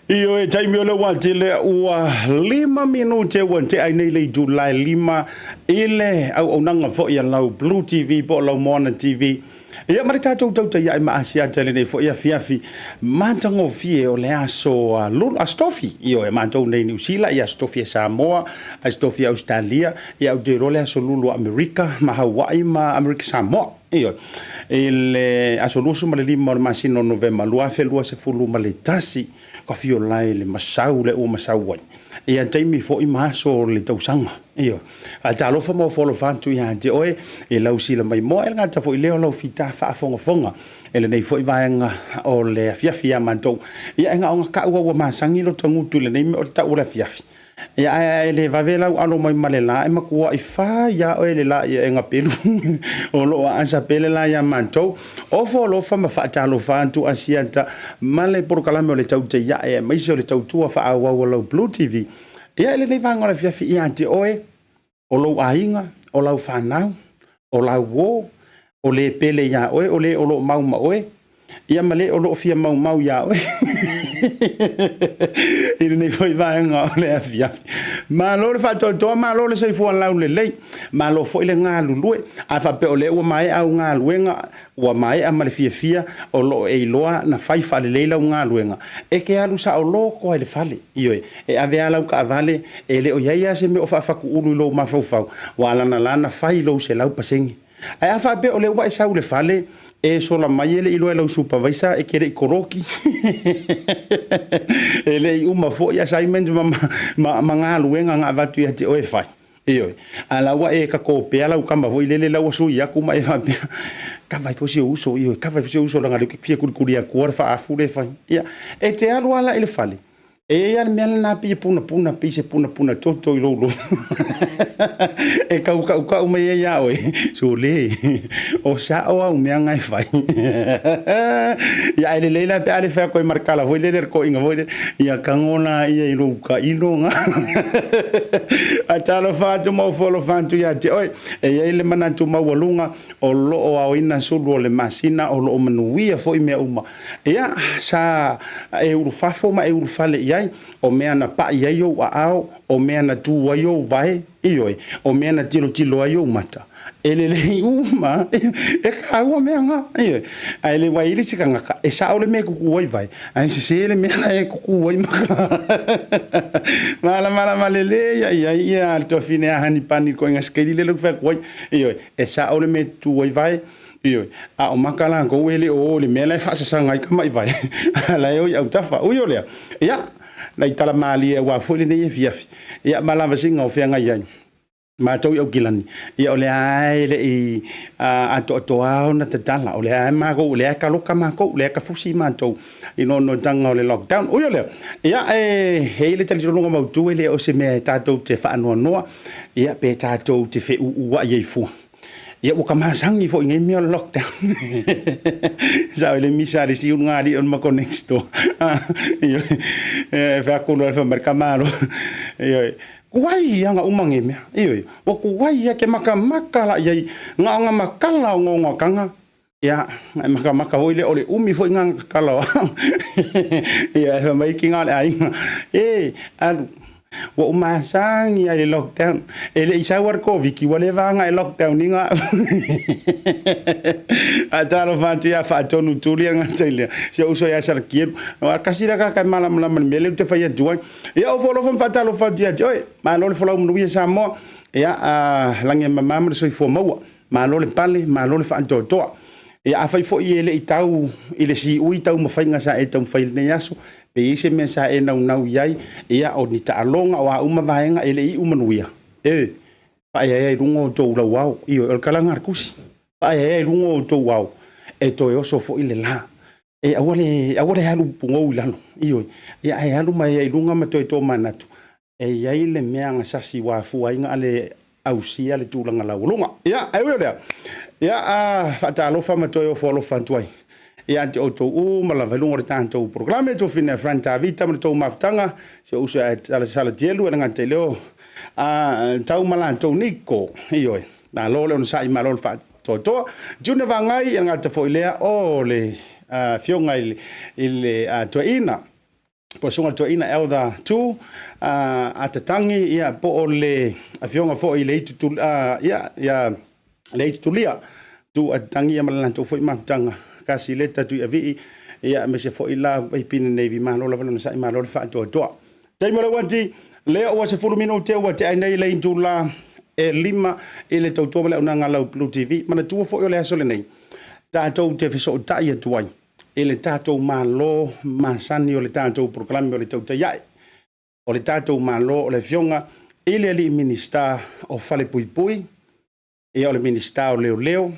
Ioe, taimi o le ua tele ua 5 minute ua tea ai nei le itula e 5 i le auaunaga foi a lau Blue TV po o lau Moana TV. Ia ma le tatou tautaia'i ma Asiata i lenei foi afiafi matagofie o le aso lulu, Aso Tofi. Ioe, matou nei i Niu Sila, ia Aso Tofi e Samoa, Aso Tofi e Ausetalia, ia ou te iloa le aso lulu a Amerika ma Hawaii ma Amerika Samoa. Ioe, i le aso 25 o le masina o Novema 2021, ka fio lae le masau le ua masau ai. Ia taimi foi ma aso o le tausaga. Ioe, a talofa ma ofo alofa atu ia te oe i lau sila mai moa e le gata foi lea o lau fita faafogafoga e lenei foi vaega o le afiafi ia matou. Ia e gaoga kau ua masani lo tagutu i lenei mea o le tau o le afiafi. Ia ae le vave lau alo mai ma le la, e matuai fai lava oe e le la ia e gapelu. O lo o aasa pea le la ia matou. Ofo alofa ma faatalofa atu Asiata ma le polokalame o le Tautaiae aemaise o le tautua faaauau a lau Blue TV. Ia i lenei vaega o le afiafi ia te oe, o lou aiga, o lau fanau, o lau uo, o le pele iā oe, o le o lo o mau ma oe, ia ma le o lo o fia maumau iā oe. I lenei foi vaega o le afiafi. Malo le faatoatoa, malo le soifua laulelei, malo foi le galulue. A faapea o lea ua maea au galuega, ua maea ma le fiafia o lo o e iloa na fai faalelei lau galuega, e te alu saoloto lava i le fale. Ioe, e ave lava lau taavale, e le o i ai lava se mea o faafatuulu i lou mafaufau, ua ala la ona fai lou 100%. Ae a faapea o lea ua e sau i le fale, e sola mai e le i iloa e lau supervisor e te le i koloki, e le i uma foi assignment ma galuega na avatu ia te oe e fai. Ioe, a o la ua e tato pea lau tama foi lele la ua sui atu ma e faapea, kava ifo si ou uso, ioe, kava ifo si ou uso leaga o lea ou te fia tulikuli atua le faaafu lea e fai. Ia, e te alu lava la i le fale, E i ai lava le mea lena e pei e punapuna, pei se punapuna toto i lou loto e tau tautau mai ai ia oe, sole, o sao au mea na e fai. Ia ae lelei la pe a le fai atu ai ma le tala foi lele a le toeaina foi lele, ia tago laia i lou tailo na. Ae talofa atu ma ofo alofa atu ia te oe. E i ai le manatu maualuga o lo o aoina sulu o le masina, o lo o manuia foi mea uma. Ia, sa e ulufafo ma e ulufale i ai, o mea na pai i ai ou aao, o mea na tu ai ou vae, ioe, o mea na tilotilo ai ou mata, e lelei uma, e taua mea na, ioe. Ae le wai le isi tagata, e sao le mea e tutu ai vae, ae sese le mea la e tutu ai mata. Malamalama lelei ai ai ia le tuafine a Hanipani, koe skeili le fai atu ai, ioe, e sao le mea e tutu ai vae, Ioe, a o maka latou e le o o i le mea la e faasasaga ai tama i vae, a la e o i autafa. Ui o lea, ia, nai tala malie aua foi lenei afiafi, ia ma lavasiga o feagai ai matou i Aukilani, ia o lea lava e le i atoatoa ona tatala, o lea lava matou, o lea e taloka matou, o lea e tafusi matou i noanoataga o le lockdown. Ui o lea, ia e i ai le talitonuga mautu e le o se mea e tatou te faanoanoa, ia pe tatou te feʻuʻuaʻi ai fua. Ia ua ta masani foi i nei mea o le lockdown. Sao i le misa a le isi ulugalii o le matou next door. E fai atu loa fai mai le tamaloa, ioe, tuai lava ona uma nei mea. Ioe, ua tuai lava, e te matamata la i ai, na ona matala o noanoataga. Ia, e matamata foi lea, o le umi foi lena na tatala o au. Ia, e fai mai tina o le aiga, e, alu, ua ou masani lava i le lockdown. E le i sau lava le Koviti, ua leva lava ona e lockdown ina au. Ae talofa atu ia Faatonu Tuli e le gata i lea, si ou uso ia Salatielu. Aua tasi lea tagata e malamalama i le mea lea ou te fai atu ai. Ia, ou foalofa ma faatalofa atu ia te oe. Malo le folau manuia Samoa. Ia, lagi e mama ma le soifua maua. Malo le pale, malo le faatoatoa. Ia afai foi e le i tau i le siui taumafaiga sa e taumafai i lenei aso, pe i ai se mea sa e naunau i ai, ia o ni taaloga, o a uma vaega e le i iu manuia, e, faaeaea i luga o outou lauao. Ioe, o le talaga a le tusi, faaeaea i luga o outou ao, e toe oso foi le la. E aua le, aua le alu pugou i lalo, ioe, ia ae alu mai ai i luga ma toe tomanatu, e i ai le mea na sasi ua afua ai ona le ausia le tulaga laualuga. Ia, ae ui o lea, ia, a faatalofa ma toe ofo alofa atu ai ia te outou uma lava i luga o le tatou polokalame Tofina Frank Tavita ma le tou mafutaga, si ou uso ia Salatielu e le gata i leo a tau ma latou Niko. Ioe, malo le onosai, malo le faatoatoa. Junior Vagai, e le gata foi lea o le afioga i le toeaina po o le susuga i le toeaina Elder Tu a Tatangi, ia, po o le afioga foi i le Itu, ia, ia le Itu Tulia Tu a Tatangi, ia ma le latou foi mafutaga kasi leta Tuiavii, ia aemaise foi la Vaipine Navy. Malo lava le onosai, malo le faatoatoa. Taimi o le uati lea ua 10 minute ua tea ai nei le itula e 5 i le tautua ma le auaunaga a lau Blue TV. Manatua foi o le aso lenei tatou te fesootai atu ai i le tatou Malo masani o le tatou polokalame o le Tautai Ae o le tatou Malo, o le Afioga i le Alii Minisita o Falepuipui, ia o le Minisita o Leoleo,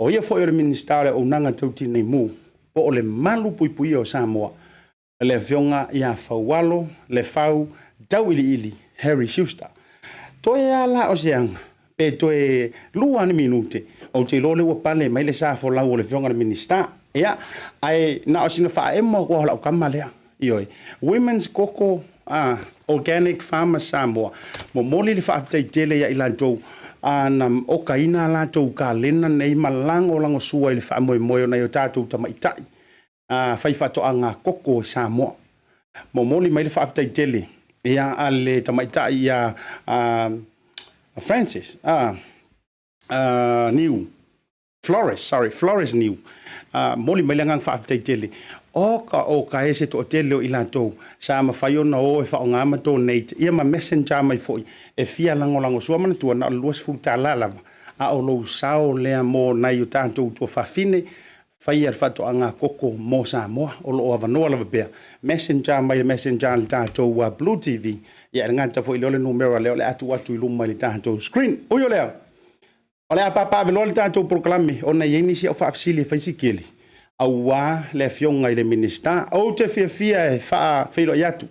o ia foi o le Minisita o le Auaunaga Tau Tinei Mu, po o le Malu Puipuia o Samoa, le Afioga ia Faualo Lefau Tauiliili Harry Schuster. Toe lava la o se aga, pe toe 2 ni minute, ou te iloa o lea ua pale mai le sa folau o le Afioga i le Minisita. Ia, ae na o sina faaemo atu lava o lau tama lea. Ioe, Women's Coco Organic Farmers Samoa, momoli le faafetai tele ia i latou na okaina a latou kalena nei ma lagolagosua i le faamoemoe o nai o tatou tamaitai faifaatoaga koko i Samoa. Momoli mai le faafetai tele ia a le tamaitai ia Francis Niu Flores, sorry, Flores Niu, momoli mai le agaga faafetai tele. Oka oka e se toatele o i latou sa mafai ona o e faaaoga ma donate ia ma messenger mai foi e fia lagolago sua manatua na o le $20 lava a o lou sao lea mo nai o tatou tuafafine faia le faatoaga koko mo Samoa. O lo o avanoa lava pea messenger mai le messenger a le tatou Blue TV ia e le gata foi lea o le numera lea o le a tuu atu i luma i le tatou screen. Ui o lea, O le a papaaveloa le tatou polokalame ona e i ai nisi au faafesili e fai si tele aua le Afioga i le Minisita. Ou te fiafia e faafeiloai atu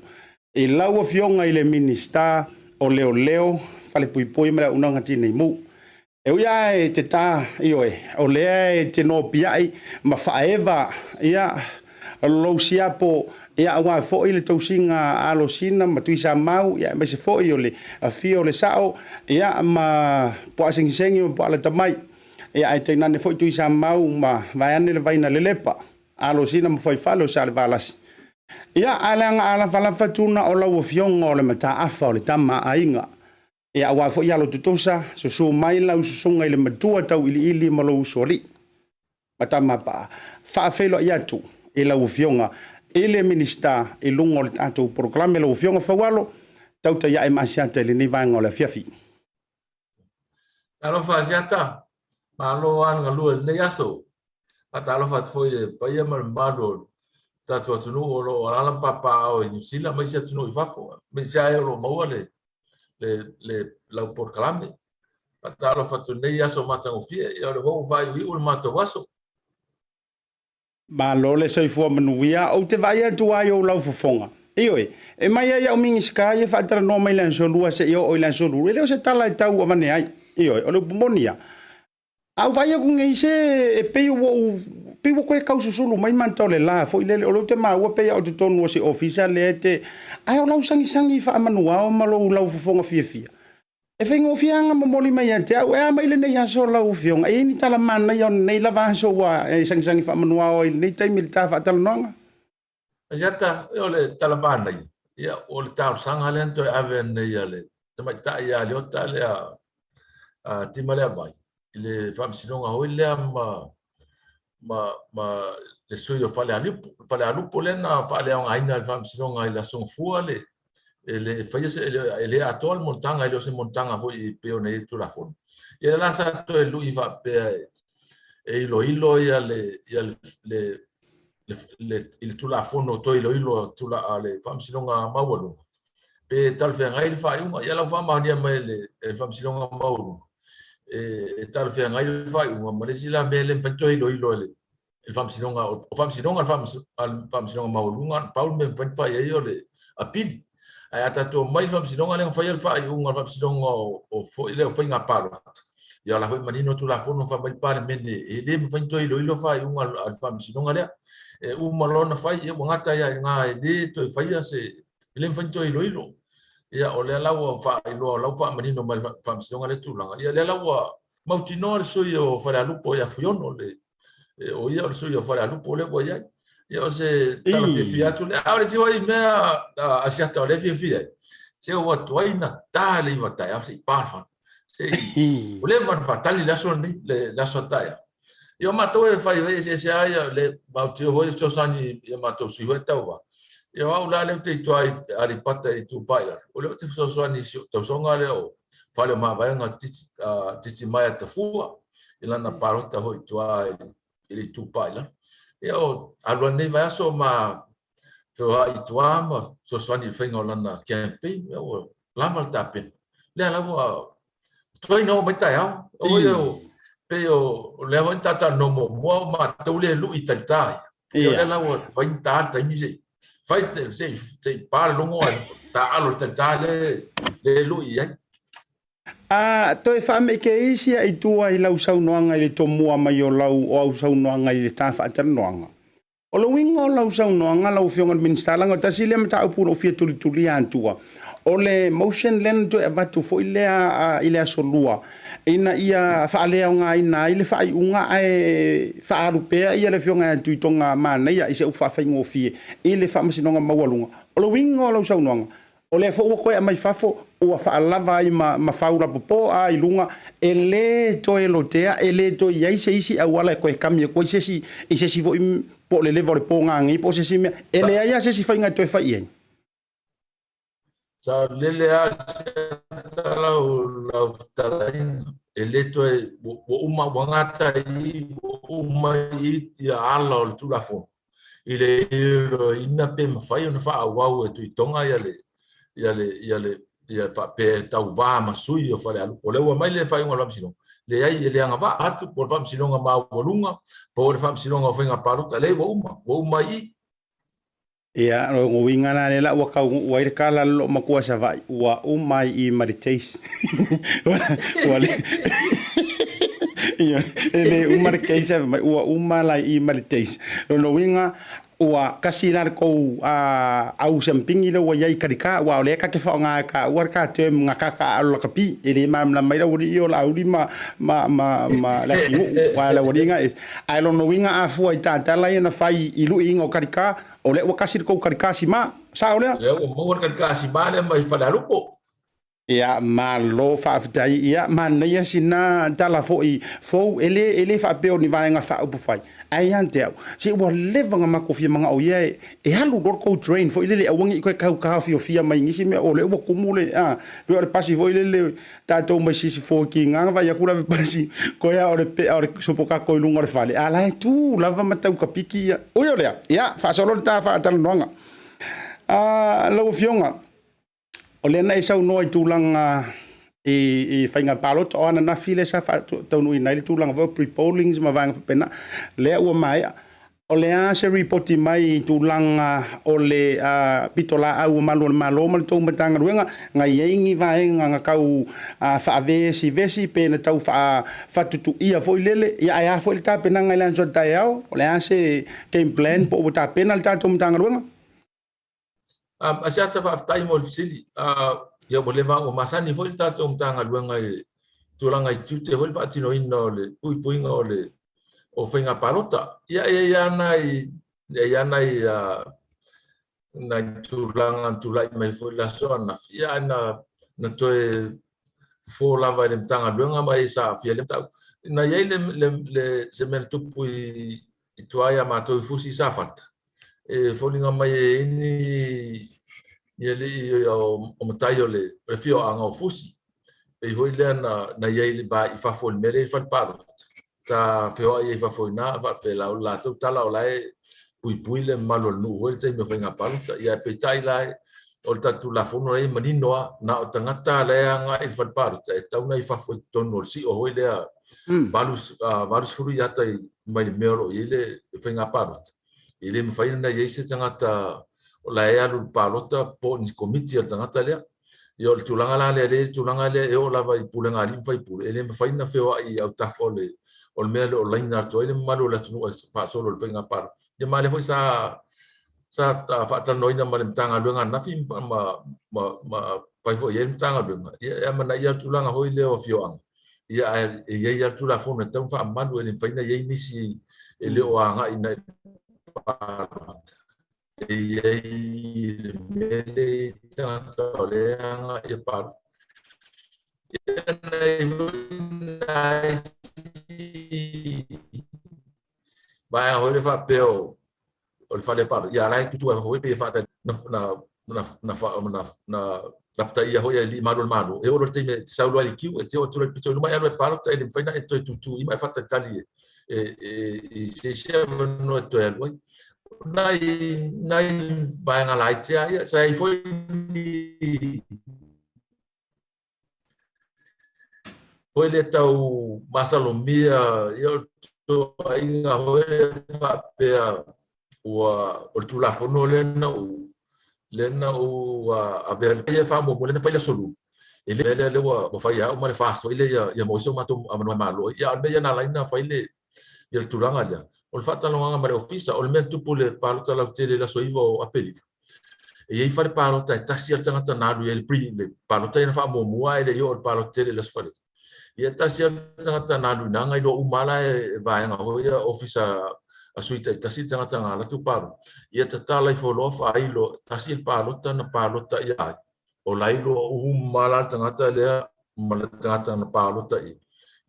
i lau Afioga i le Minisita o Leoleo, Falepuipui ma le Auaunaga Tinei Mu. E ui lava e te ta, ioe, o lea e te nopiai ma faaeva ia lou siapo ia aua foi le tausiga a Alosina ma Tuisamau ia aemaise foi o le afio o le Sao ia ma Puaasegisegi ma Puaalatamai ia ae tainane foi Tuisamau ma vaeane le Vaina Lelepa, Alosina ma Fuaifale o Salevalasi. Ia ae leaga a lafalafa tuna o lau afioga o le mataafa o le tama a aiga. Ia aua foi alo tutusa, susu mai lau susuga i le matua tauiliili ma lou usoalii. Matamapaa, faafeiloai atu i lau Afioga i le Minisita i luga o le tatou polokalame. Lau Afioga Faualo, tautai ae ma Asiata i lenei vaega o le afiafi. Talofa Asiata, malo lava le galue i lenei aso. Faatalofa atu foi i le paia ma le mamalu o le tatou atunuu o lo o alaala ma papaaao i Niu Sila ma isi atunuu i fafo, aemaise lava e o lo o maua le, le, le lau polokalame. Faatalofa atu i lenei aso matagofie, ia o lea foi ua faaiuiu le matou aso. Malo le soifua manuia. Ou te vaai atu lava i ou laufofoga. Ioe, e mai ai au Minisita ia faatalanoa mai i le Aso Lua seia oo i le Aso Lulu. E le o se tala e tau avane ai. Ioe, o le upu moni lava. A ou vaai atu nei, se e pei ua ou, pei ua toe taususulu mai manta o le la foi lele. O lea ou te maua pei lava o totonu o se ofisa lea e te... Ae o lau sagisagi faamanuao ma lou laufofoga fiafia, E faigofie lava ona momoli mai ia te au. E a mai lenei aso lau Afioga? E i ai ni tala manaia o lenei lava aso ua e sagisagi faamanuao ai i lenei taimi i le ta faatalanoaga? Asiata, o le tala manaia, ia, o le talosaga lea na toe ave nei a le tamaitai ia Leota lea, a Timaleavai, i le faamasinoga foi lea ma, ma, ma le sui o Falealupo, Falealupo lea na faaleaogaina e le faamasinoga i le Aso Gafua le, e le faia se, e le atoa le monotaga, e le o se monotaga foi e pei ona i ai le Tulafono. Ia la sa toe lui faapea e iloilo ia le, ia le, le, le, le, i le Tulafono toe iloilo a le Faamasinoga Maualuga, pe talafeagai le faaiuga. Ia la ua faamaonia mai e le Faamasinoga Maualuga e talafeagai le faaiuga ma le isi la mea e le mafai ona toe iloilo e le Faamasinoga. O Faamasinoga a le Faamasinoga Maualuga, pau le mea e mafai ona fai ai o le apili. Ae a tatou omai i le Faamasinoga lea na faia le faaiuga a le Faamasinoga o foi lea o Faiga Palota, ia o la foi e manino Tulafono fai mai le Palemene e le mafai ona toe iloilo faaiuga a le Faamasinoga lea. E uma loa ona fai, ia ua gata ai lava i ina e le toe faia se, e le mafai ona toe iloilo. Ia o lea la ua faailoa, o la ua faamanino mai e le Faamasinoga lea tulaga. Ia lea la ua mautinoa le sui o Falealupo ia Fuiono, le, o ia o le sui o Falealupo lea ua i ai. Ia o se tala fiafia atu lea. A o le isi foi mea Asiata o lea e fiafia ai, se ua tuai na ta le iva taeao se i pa le fana. Se i, ua leva ona faatali le aso lenei, le aso a taeao. Ia o matou e fai ai eseese lava ia le mautio foi e fesoasoani i a matou sui foi tauva. Ia o au la lea ou te i tua i Aleipata i Itupa i Lalo, o lea ou te fesoasoani i si ou tausoga lea o Fale o Mavaega Titimaea Tafua i lana palota foi i tua i le Itupa i Lalo. Ia o alu ai lenei vaiaso ma feoai i tua ma fesoasoani i le faiga o lana campaign, ia ua lava le tapena. Lea lava Tuai na oo mai taeao. O ia o pei o lea foi na ta talanoa muamua o matou lea e lui talita ia. Ia o lea la ua faigata le taimi se i fai se i se i pa le logo ae taaalo le talita lea e lui i ai. A toe faamekeisi i tua i lau saunoaga i le tomua mai o lau o au saunoaga i le ta faatalanoaga. O le uiga o lau saunoaga lau Afioga i le Minisita, leaga tasi lea mataupu na ou fia tulitulia atua. O le motion lea na toe avatu foi lea i le aso Lua ina ia faaleaogaina ai le faaiuga ae faaalu pea ia le Afioga ia Tuitoga Manaia i se upu faafaigofie i le Faamasinoga Maualuga. O le uiga o lau saunoaga, o lea foi ua toe aumai fafo, ua faalava ai ma fau lapopo a i luga, e le toe lotea, e le toe i ai se isi auala e toe kami atu ai se isi i se isi foi po o le leva o le pogagi po o se isi mea. E leai lava se isi faiga e toe fai i ai. Saolele lava lau fetalaiga, e le toe, ua uma, ua gata i i, ua uma i i ala o le Tulafono i le iloiloina pe mafai ona faaauau e Tuitoga ia le, ia le, ia le, ia faapea e tauva ma sui o Falealupo. O lea ua aumai le faaiuga a le Faamasinoga, leai, e le agavaa atu po o le Faamasinoga Maualuga po o le Faamasinoga o Faiga Palota, leai, ua uma, ua uma i i. Ia, o lona uiga la lea la ua taunuu ai le tala a le loomatua Savaii, ua uma ai i i ma le case. Ua le Ia, e le uma le case ae fai mai ua uma la i i ma le case. Lona uiga, ua tasi la le tou au siamupini lea ua i ai i Kalika, aua o lea ta te faaaoga e taua le ta term gakaka aalo lakapi, e le malamalama ai le aualii ia o Laauli ma ma ma ma Leatinuu, aua o le aualii na e ese. Ae lona uiga a fua i tatala ia na fai i luiina o Kalika, o lea ua kasi le tou Kalika sima. Sao lea? Lea ua maua le Kalika sima lea mai Falealupo. Ia, malo faafetai. Ia, manaia sina tala foi fou, e le, e le faapea o ni vaega faaupufai, ae ia te au, se ua leva ona matou fia manao ia e, e alu loa le tou drain foi lele, aua ne i toe tau taofiofia mai nisi mea, o lea ua tumu le, a, pei o le pasi foi lele, tatou mai Sisifo i Kiga na vaai atu la pasi, koe lava o le pea o le sopokato i luga o le fale, a la e tu lava ma tau tapiki ia. Ui o lea, ia, faasolo le ta faatalanoaga. A, lau Afioga, o lea na e saunoa i tulaga i faiga palota, o ananafi lea sa faataunuuina ai le tulaga foi o pre-pollings ma vaega faapena, lea ua maea. O le a se ripoti mai i tulaga o le pitolaau a Malu o le Malo ma le tou Matagaluega, na i ai ni vaega na tau faavesivesi pe na tau faatutuia foi lele, ia ae a foi le tapenaga i le aso a taeao, o le a se game plan po o ua tapena le tatou Matagaluega? Asiata, faafetai mo le fesili. Ia ua leva ua masani foi le tatou Matagaluega i tulaga i tiute foi le faatinoina o le puipuiga o le o faiga palota. Ia e i ai lava nai e i ai lava nai nai tulaga na tulai mai foi i le aso ananafi, ia ae na na toe fofo lava i le Matagaluega ma e sa aafia i le mataupu. Na i ai le le le se mea na tupu i i tua ia matou i Fusi i Safata, e foliga mai e i ai ni ni alii o matai o le afioaga o Fusi. Pei foi lea na na i ai le va i fafo i le mea lea i le fale palota. Sa feoai ai i fafo i ina faapea la o le latou tala o la e puipui le mamalu o le nuu foi i le taimi o faiga palota. Ia ae peitai la o le tatou Tulafono la e manino lava, na o tagata la e agai i le fale palota e tatau ona i fafo i totonu o le sio foi lea 80 iata mai le mea o lo o i ai le faiga palota. E le mafai ona i ai se tagata o la e alu i le palota po o ni komiti a le tagata lea. Ia o le tulaga la lea, le tulaga lea e oo lava i pulega a alii ma faipule, e le mafai ona feoai i autafa o le o le mea lea o laina atu ai le mamalu o le atunuu e faasolo i le faiga palota. Ia ma lea foi sa sa faatalanoaina ma le Matagaluega ananafi ma ma ma fai foi i ai le Matagaluega, ia e amanaia le tulaga foi lea o afioaga. Ia ae e i ai lava le Tulafono e tatau ona faamalu, e le mafai ona i ai nisi e le o agai i palota. E i ai le mea lea i tagata o lea e agai i palota. Ia na i ai foi nai vaega foi lea faapea o o le fale palota, ia la e tutu ai foi pei e faatali na na na na na na lapataia foi e alii malu o le Malo, e oo loa i le taimi e te sau loa i le kiu, e te oo atu loa i le pito i luma e alu e palota, e le mafai ona e toe tutu i ma e faatalitali e e i se isi avanoa e toe alu ai. Nai nai vaega laiti lava ia, sa i ai foi ni foi lea tau masalomia ia o le toaiga foi lea faapea ua o le Tulafono lea na ou lea na ou avea ia faamuamua lea na fai le Aso Lulu e le lea lea ua fai au ma le FAST foi lea ia ia maua ai so matou avanoa e malo ai. Ia a o le mea ia na ala ai ona fai le ia le tulaga lea o le faatalanoaga ma le Ofisa o le mea na tupu i le palota lautele i le aso 9 o Aperila. E i ai fale palota e tasi lava le tagata na alu i ai i le pre, le palota ia na faamuamua ae le i oo i le palota tele i le Aso Faraile. Ia e tasi lava le tagata na alu i ina na iloa uma lava la e vaega foi ia ofisa a sui taitasi le tagata na alu atu palota. Ia tatala ifo loa faailo, tasi le palota na palota ia ai. O la iloa uma la le tagata lea ma le tagata na palota i ai.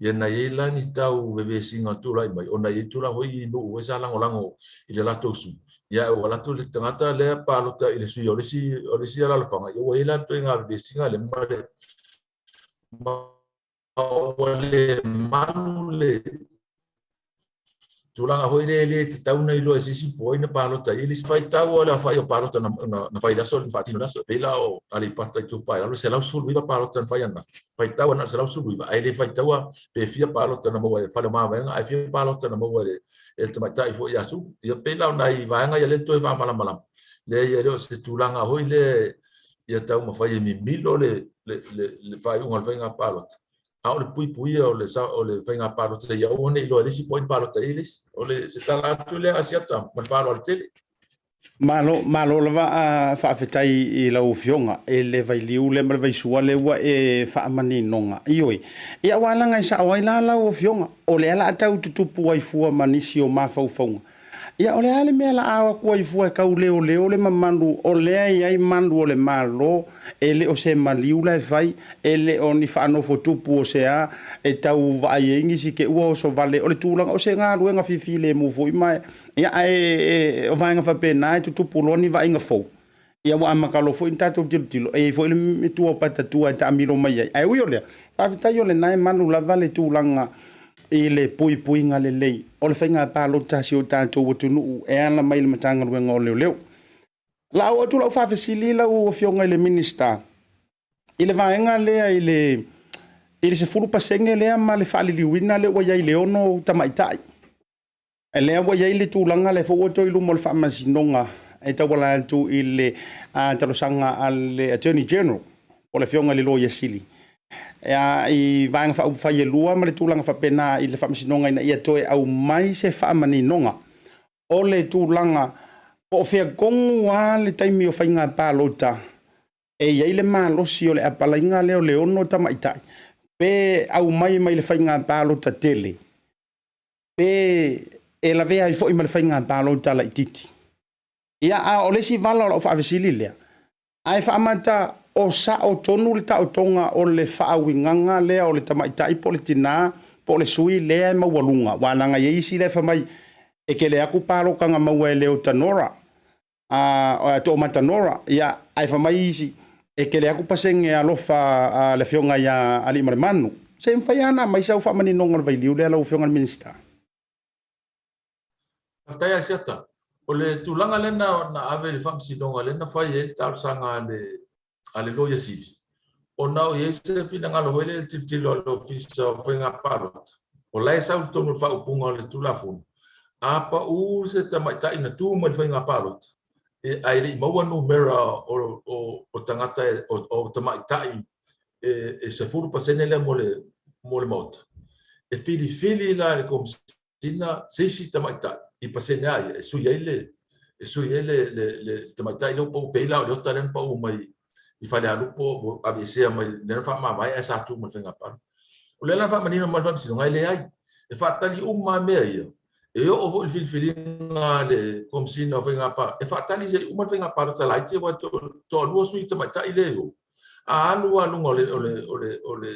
Ia na i ai la ni tau vevesiga tulai mai, ona e i ai tulaga foi i nuu foi sa lagolago i le latou sui, ia ae ua alu atu le tagata lea palota i le sui o le isi, o le isi alaalafaga, ia ua i ai la le ituaiga vevesiga lea ma le ma ua le malu le tulaga foi lea e le tatau ona iloa e se isi po o ai na palota i ai le isi faitau o le aofai o palota na, na, na fai i le aso na faatino i le aso. E pei la o Aleipata Itupa i Lalo, e 119 palota na fai ananafi. Faitau na o le 119, ae le faitaua pe fia palota na maua e Fale o Mavaega, ae fia palota na maua e le, e le tamaitai foi ia Sulu. Ia pei la o nai vaega ia lea toe faamalamalama. Leai, e le o se tulaga foi lea ia taumafai e mimilo le, le, le, le faaiuga o le faiga palota. A o le puipuia o le, o le faiga palota ia aua ne i iloa e le isi po o ai na palota i ai le isi. O le, se tala atu lea Asiata ma le faaaloalo tele. Malo, malo lava a faafetai i lau Afioga i le vailiu lea ma le vaisua lea ua e faamaninoga. Ioe, ia aua leaga e sao ai la lau Afioga, o lea o le a tau tutupu ai fua ma nisi o mafaufauga. Ia o le a le mea o le a o atu ai fua e tau leoleo le mamalu o lea e i ai malu o le Malo, e le o se maliu la e fai, e le o ni faanofotupu o se a e tau vaai ai nisi te ua oso vale. O le tulaga, o se galuega fifilemu foi ma ia, ae o vaega faapena e tutupu loa ni vaaiga fou. Ia ua amata loa foi ona tatou tilotilo, e i ai foi le tua o patatua e taamilo mai ai. Ae ui o lea, faafetai o lena e malu lava le tulaga i le puipuiga lelei o le faiga palota a si o tatou atunuu e ala mai i le Matagaluega o Leoleo. O le a oo atu lau faafesili lau Afioga i le Minisita i le vaega lea i le 10% lea ma le faaliliuina lea ua i ai i le 6 tamaitai. Lea ua i ai le tulaga lea foi ua toe i luma o le Faamasinoga e tauala atu i le talosaga a le Attorney General po o le Afioga i le Loia Sili i Vaega Faaupufai e lua ma le tulaga faapena i le Faamasinoga ina ia toe aumai se faamaninoga o le tulaga po o fea tonu lava le taimi o faiga palota e i ai le malosi o le apalaiga lea o le 6 tamaitai pe aumai mai le faiga palota tele pe e lavea ai foi ma le faiga palota laitiiti. Ia, a o le isi vala o lau faafesili lea, ae faamata o sao tonu le taotoga o le faauigaga lea o le tamaitai po o le tinā po o le sui lea e maualuga, aua leaga e i ai isi la e fai mai e tele atu palota na maua e Leota Nora, a Toomata Nora, ia, ae fai mai isi, e tele atu pasene alofa a le Afioga ia Aliimalemanu. Se i mafai lava ona aumai sau faamaninoga o le vailiu lea lau Afioga i le Minisita? Faafetai Asiata. O le tulaga lea na ave i le Faamasinoga lea na fai ai le talosaga a le a le Loia Sili, ona o i ai se finagalo foi lea i le tilotilo a le Ofisa o Faiga Palota, o la e sau i totonu o le faaupuga o le Tulafono, a pau se tamaitai na tu mai i le faiga palota, ae le i maua numera o tagata, o tamaitai e 10% lea mo le Maota, e filifili la e le Komesina se isi tamaitai i pasene a ia e sui ai le e sui ai le le le tamaitai lea ua pau, pei la o Leota lea na pau mai i Falealupo ua aveesea mai lea na faamavae ae sa tu ma le faiga palota. O lea la na faamanino mai le Faamasinoga e leai, e faatali uma lava mea ia, e oo foi i le filifiliga a le Komesina o Faiga Palota, e faatali se i uma le faiga palota laiti aua e toalua sui tamaitai lea e o. A alu lava i luga o le, o le, o le, o le,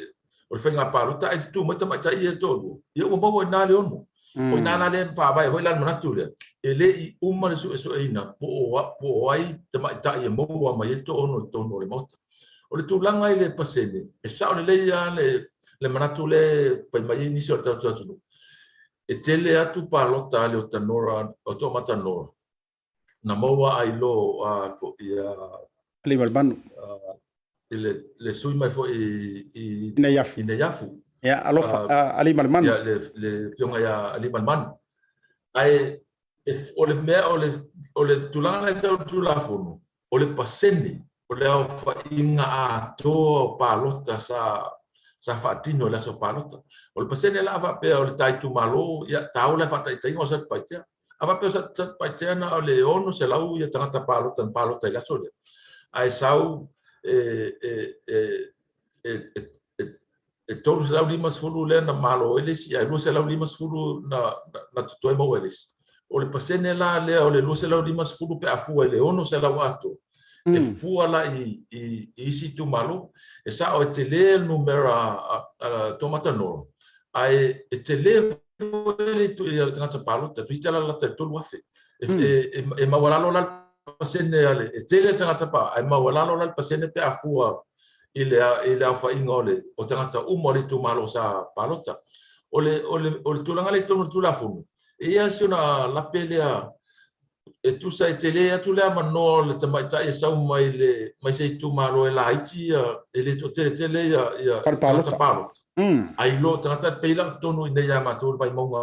o le faiga palota ae tutū mai tamaitai ia e toalua, ia ua maua i ina le 6. O i ina la lea e faavae foi la le manatu lea, e le i uma le suesueina po o, po o ai tamaitai e maua mai ai le toaono i totonu o le Maota. O le tulaga i le pasene, e sao lelei lava le, le manatu lea e fai mai ai nisi o le tatou atunuu, e tele atu palota a Leota Nora, o Toomata Nora, na maua ai lo a foi a Aliimalemanu. I le le sui mai foi i Neiafu. I Neiafu. Ia, alofa, Aliimalemanu. Ia, le le afioga ia Aliimalemanu. Ae o le mea o le o le tulaga lea sa o le Tulafono, o le pasene o le aofaiga atoa o palota sa sa faatino i le aso palota. O le pasene la a faapea o le ta itumalo, ia, taua la faataitaiga o Satupaitea. A faapea o Satupaitea na o le 600 ia tagata palota na palota i le aso lea. Ae sau e e e e e e 350 lea na malo ai le isi, ae 250 na na totoe maua e le isi. O le pasene la lea o le 250 pe a fua i le 600 atoa, e fua la i i isi itumalo. E sao e tele le numera a Toomata Nora, ae e tele foi le le tagata palota, toeitiiti lava lalata i le 3,000. E e maualalo la le pasene a le, e tele tagata pa, ae maualalo la le pasene pe a fua i le i le aofaiga o le o tagata uma o le itumalo sa palota. O le o le o le tulaga lea i totonu o le Tulafono, e i ai si ona lape lea e tusa e tele atu le avanoa o le tamaitai e sau mai le mai se itumalo e laiti ia e le toateletele ia ia tagata palota. Ae i lo tagata e pei la o totonu i inei ia matou i le Vaimauga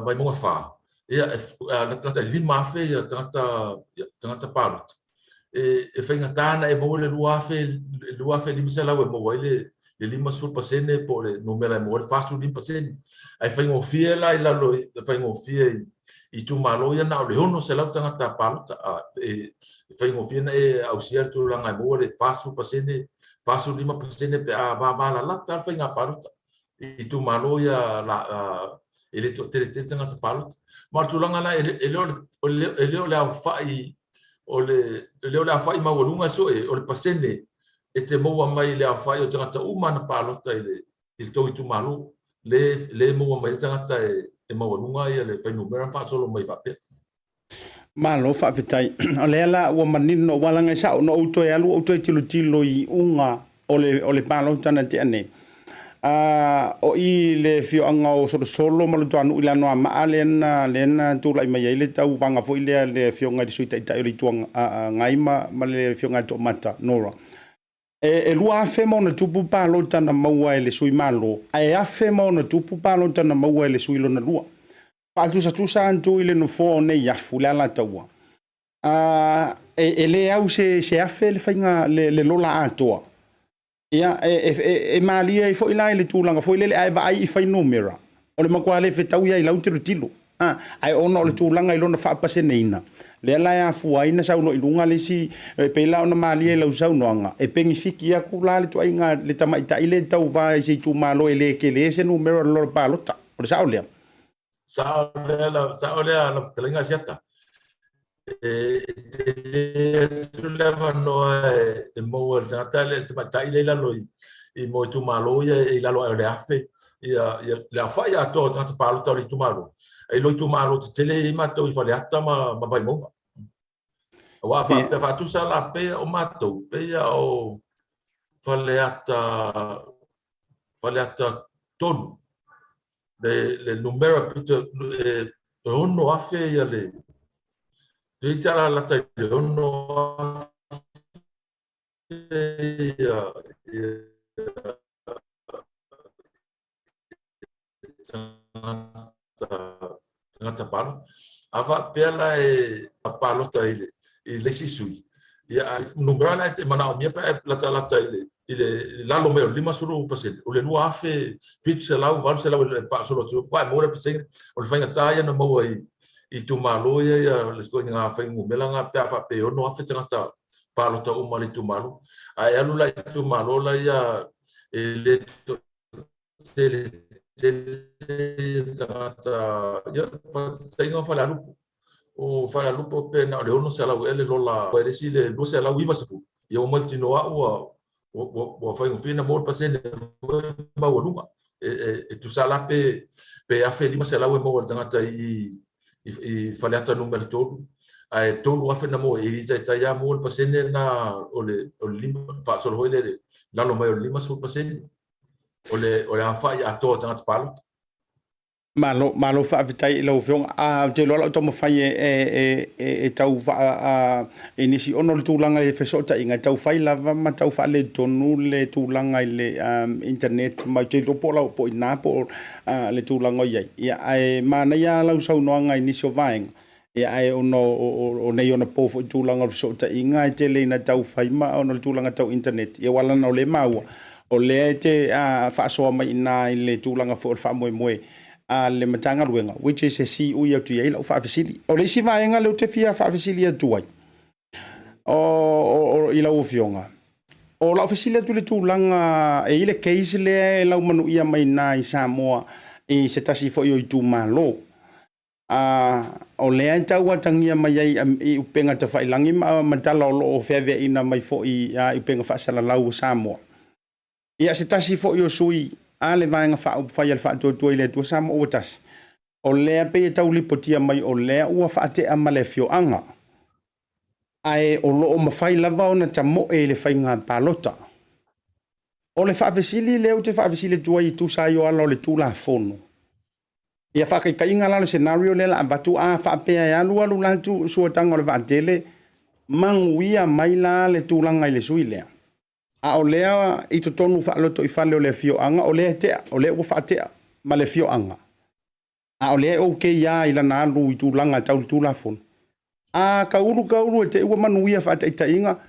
Vaimauga 4, ia e latalata i le 5,000 ia tagata tagata palota. E faigata ona e maua le 2,000, 2,500 e maua ai le 50% po o le numera e maua ai le 45%. Ae faigofie la i lalo, e faigofie i itumalo ia na o le 600 tagata palota. E faigofie ona e ausia le tulaga e maua le 40%, 45% pe a vavalalata le faiga palota i itumalo ia e le toateletele tagata palota. Ma o le tulaga la, e le o le aofai o le e le o le aofai maualuga e sue, o le pasene e te maua mai i le aofai o tagata uma na palota i le i le tou itumalo, le le maua mai ai tagata e e maualuga ia le fuainumera ma faasolo mai faapea. Malo faafetai. O lea la ua manino, aua leaga e sao na ou toe alu ou toe tilotilo i iuga o le, o le palota na tea nei. A, o i le afioaga o Solosolo ma Lutoanuu i le Anoamaa lea na, lea na tulai mai ai le tauvaga foi lea a le afioga i le Sui Taitai o le Itu Agai ma, ma le afioga ia Toomata Nora. E, e 2,000 ma ona tupu palota na maua e le sui Malo, ae 1,000 ma ona tupu palota na maua e le sui lona lua. Faatusatusa atu i le nofoa o Neiafu, le Alataua, a, e, e le au se, se afe le faiga, le, le lola atoa. Ia, e, e, e, e malie ai foi la i le tulaga foi lele, a e vaai i fuainumera, o le matua le fetaui lava i lau tilotilo. A, ae ona o le tulaga i lona faapaseneina, lea la e afua ai na saunoa i luga le isi, e pei la ona malie i lau saunoaga, e penefiti atu la le ituaiga le tamaitai lea e tauva i se itumalo e le tele se numera o le lola palota. O le sao lea? Sao lea lau, sao lea lau fetalaiga Asiata. E tele atu le avanoa e maua e le tagata le tamaitai lea i lalo i i mo itumalo ia e i lalo ae o le 1,000 ia ia le aofai atoa o tagata palota o le itumalo. Ai lo itumalo tetele e i ai matou i Faleata ma ma Vaimauga. Aua a faapea faatusa la pei o matou, pei o Faleata Faleata 3 le le numera pito e 6,000 ia le toeitiiti lava lalata i le 6,000 ia ia tagata tagata palota. A faapea la e palota i le i le isi sui, ia a numera la e manaomia pe a e latalata i le i le lalo mai o le 50%, o le 2,700, 800 e faasolo atu ai, e maua le pasene. O le faigata ia na maua i itumalo ia ia le ituaiga fuainumera lena pe a faapea e 6,000 tagata palota uma a le itumalo. A e alu la i itumalo la ia e le tele tele tagata ia faataitaiga o Falealupo. O Falealupo pe na o le 600 ea le lola e le isi le 290. Ia ua mautinoa ua ua ua faigofie ona maua le pasene maualuga. E e e tusa la pe pe 1500 e maua e le tagata i i i Faleata numera 3 ae 3000 na maua e le taitai lava maua le pasene lena o le o le lima faasolo foi lele lalo mai o le 50% o le o le aofai atoa o tagata palota. Malo, malo faafetai i lau Afioga. A, ou te iloa o lau taumafai e, e, e, e, e tau faa, a, i nisi, ona o le tulaga i fesootaiga, e tau fai lava ma tau faaletonu le tulaga i le um, internet, ma ou te iloa po o lau, po o i ina po o uh, le tulaga o i ai. Ia, ae manaia lava lau saunoaga i nisi o vaega, Ia, ae ona o nei ona po foi tulaga o le fesootaiga e tele ina tau fai ma ona o le tulaga tau internet. Ia, aua leaga o lea e maua, o lea e te faasoa mai i ina i le tulaga foi o le faamoemoe a le Matagaluega, which is e siui atu i ai lau faafesili. O le isi vaega lea ou te fia faafesili atu ai, O, o, o i lau afioga, o lau fesili atu i le tulaga e i le case lea e laumanuia mai na i Samoa i se tasi foi o itumalo. A o lea e tau atagia mai ai i upega tafailagi ma tala o lo o feaveaina mai foi i upega faasalalau o Samoa. Ia se tasi foi o sui a le Vaega Faaupufai a le Faatuatua i le Atua Samoa ua Tasi, o lea pei e tau lipotia mai o lea ua faatea ma le afioaga, ae o lo o mafai lava ona tamoe i le faiga palota. O le faafesili lea ou te faafesili atu ai e tusa ai o ala o le Tulafono. Ia faataitaiga la o le scenario lea la avatu, a faapea e alu alu la suataga o le vaatele, manuia mai la le tulaga i le sui lea. A o lea i totonu faalotoifale o le afioaga, o lea e tea, o lea ua faatea ma le afioaga. A o lea e okay lava i lana alu i tulaga tau le Tulafono. A taulu taulu e te i ua manuia faataitaiga,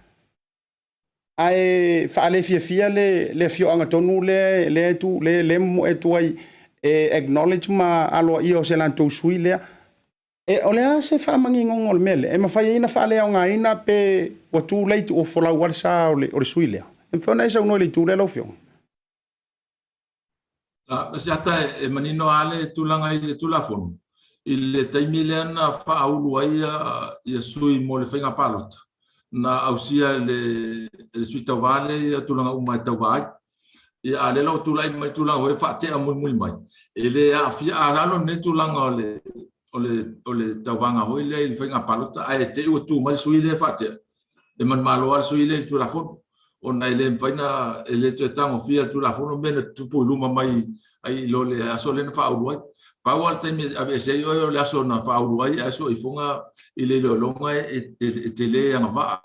ae faalefiafia le afioaga tonu lea lea tu lea lea momoe atu ai e acknowledge ma aloaia o se latou sui lea. E, o le a se faamaninoga o le mea lea? E mafai ai ona faaleaogaina pe ua too late ua folau lava le sa o le sui lea? E mafai ona e saunoa i le itu lea lau Afioga? Asiata e manino lava le tulaga i le Tulafono, i le taimi lea na faaulu ai ia sui mo le faiga palota, na ausia e le sui tauva lea ia tulaga uma e tauva ai. Ia, a o lea la ua tulai mai tulaga foi faatea mulimuli mai, e le aafia, a alu nei tulaga o le o le tauvaga foi lea i le faiga palota, ae te i ua tu mai le sui lea e faatea, e manumalo lava le sui lea i le Tulafono, ona e le mafai ona, e le toe tagofia le Tulafono mea na tutupu i luma mai ai i lo le aso lea na faaulu ai. Pau lava le taimi e aveese ai oe o le aso na faaulu ai, ae soifoga i le iloiloga e te le agavaa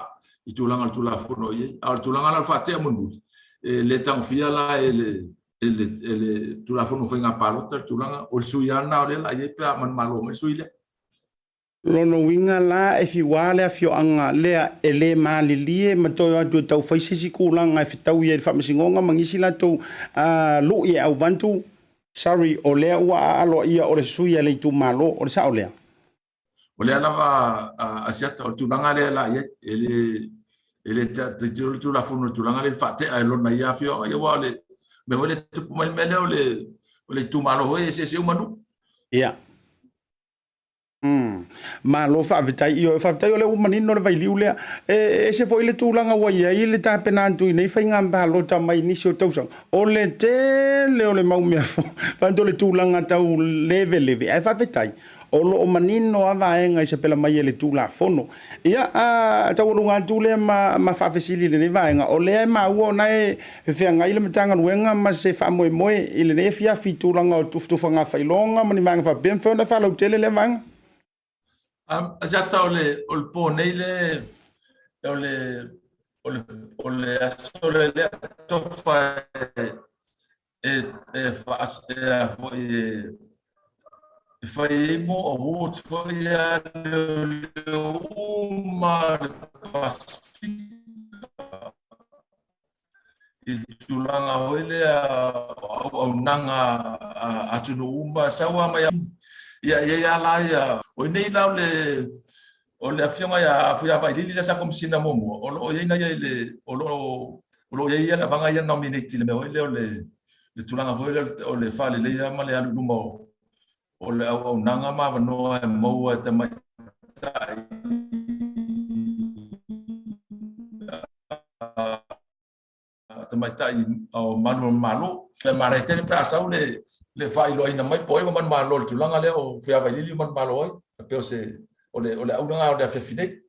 i tulaga o le Tulafono i ai. A o le tulaga la o le faatea mulimuli, e le tagofia la e le e le, e le Tulafono o Faiga Palota le tulaga, o le sui lava lena o lea o le a i ai pe a manumalo mai le sui lea. Lona uiga la e fiuā le afioaga lea e le malilie ma toe o atu e tau fai se isi tulaga e fetaui ai i le faamasinoga ma nisi latou lui e auvantu, sorry, o lea ua aloaia o le sui a le itumalo, o le sao lea? O lea lava Asiata, o le tulaga lea la i ai, e le e le tilotilo le Tulafono i le tulaga lea i le faatea e lona ia afioaga, ia aua o le mea foi lea e tupu mai le mea lea o le itumalo foi e eseese uma nuu. Ia. Malo faafetai. Ioe, faafetai o lea ua manino le vailiu lea. E ese foi le tulaga ua i ai le tapena atu i nei faiga palota mai nisi o tausaga. O le tele o le mau mea fai o le tulaga tau leveleve, ae faafetai o lo o manino lava vaega i sapela mai e le Tulafono. Ia, a taualuga atu lea ma faafesili i lenei vaega, o lea e maua o na e feagai le Matagaluega ma se faamoemoe i lenei afiafi i tulaga o tufatufaga failoga ma ni vaega faapea, mafai ona faalautele lea vaega? Asiata, o le o le po nei le o le o le o le aso le lea tofa e e e foi e fai ai mo awards foi a leoleo uma le Pasifika i le tulaga foi lea o auaunaga a atunuu uma sau lava mai ia i ai lava la ia o i nei la o le o le afioga ia Fuia Vailili lea sa Komesina muamua o lo o i ai na ia i le o lo o o lo o i ai ia le avaga ia nominate i le mea foi lea o le le tulaga foi lea o le faaleleia ma le alu i luma o le auaunaga ma avanoa e maua e tamaitai tamaitai o malu o le Malo. E manaia tele pe a sau le le faailoaina mai po o ai ua manumalo i le tulaga lea o Fuia Vailili ua manumalo ai. E pei o se o le o le auga o le afiafi nei.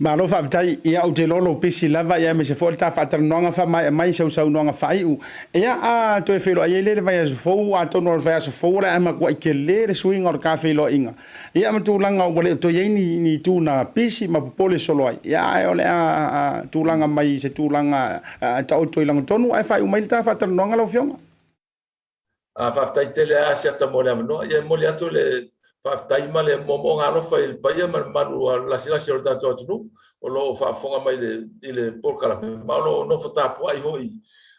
Malo faafetai. Ia, ou te iloa o lou pisi lava, ia aemaise foi o le ta faatalanoaga faamaea mai sau saunoaga faaiu. Ia, a toe feiloai ai lea i le vaiaso fou, atonu o le vaiaso fou o le a matuai tele le suiga o le ta feiloaiga. Ia, ma tulaga ua le o toe i ai ni itu na pisi ma popole solo ai. Ia, ae o le a tulaga mai i se tulaga taoto i lagotonu, ae faaiu mai le ta faatalanoaga lau Afioga. Faafetai tele lava Asiata mo le avanoa. Ia e momoli atu le faafetai ma le moomooga alofa i le paia ma le mamalu lasilasi o le tatou atunuu o lo o faafofoga mai i le polokalame ma o lo o nofo tapuai foi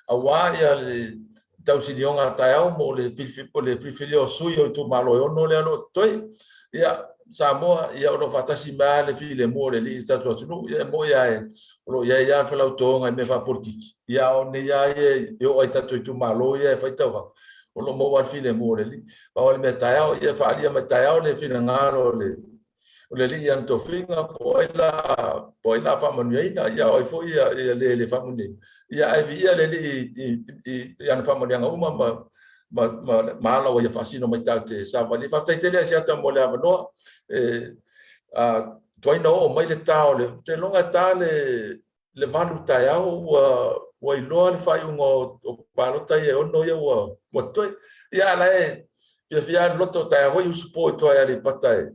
aua ia le tausilioga taeao mo le filifilia o sui o itumalo e ono lea o lo o totoe. Ia Samoa, ia o lo o faatasi mai lava le filemu o le Alii i le tatou atunuu. Ia e moni lava o lo o i ai lava le felautoga i mea faapolitiki, ia a o nei lava ia e oo lava i tatou itumalo ia e fai tauvaga, o lo o maua lava le filemu o le Alii. Pau lava le mea taeao, ia faaalia mai taeao le finagalo o le o le Alii i ana tofiga, po o ai la, po o ai la faamanuiaina, ia o ai foi ia, ia le le faamanuiaina. Ia ae viia le Alii i, i, i ana faamanuiaga uma ma, ma, ma, ma ala ua ia faasino mai tatou te savali. Faafetai tele Asiata mo le avanoa. E, a, tuai na oo mai le tā o le, ou te iloga e tā le, le 8 taeao ua ua iloa le faaiuga o, o palota ia e 6 ia ua ua totoe. Ia a la e fiafia lava le loto, taeao foi usu po i tua i Aleipata e,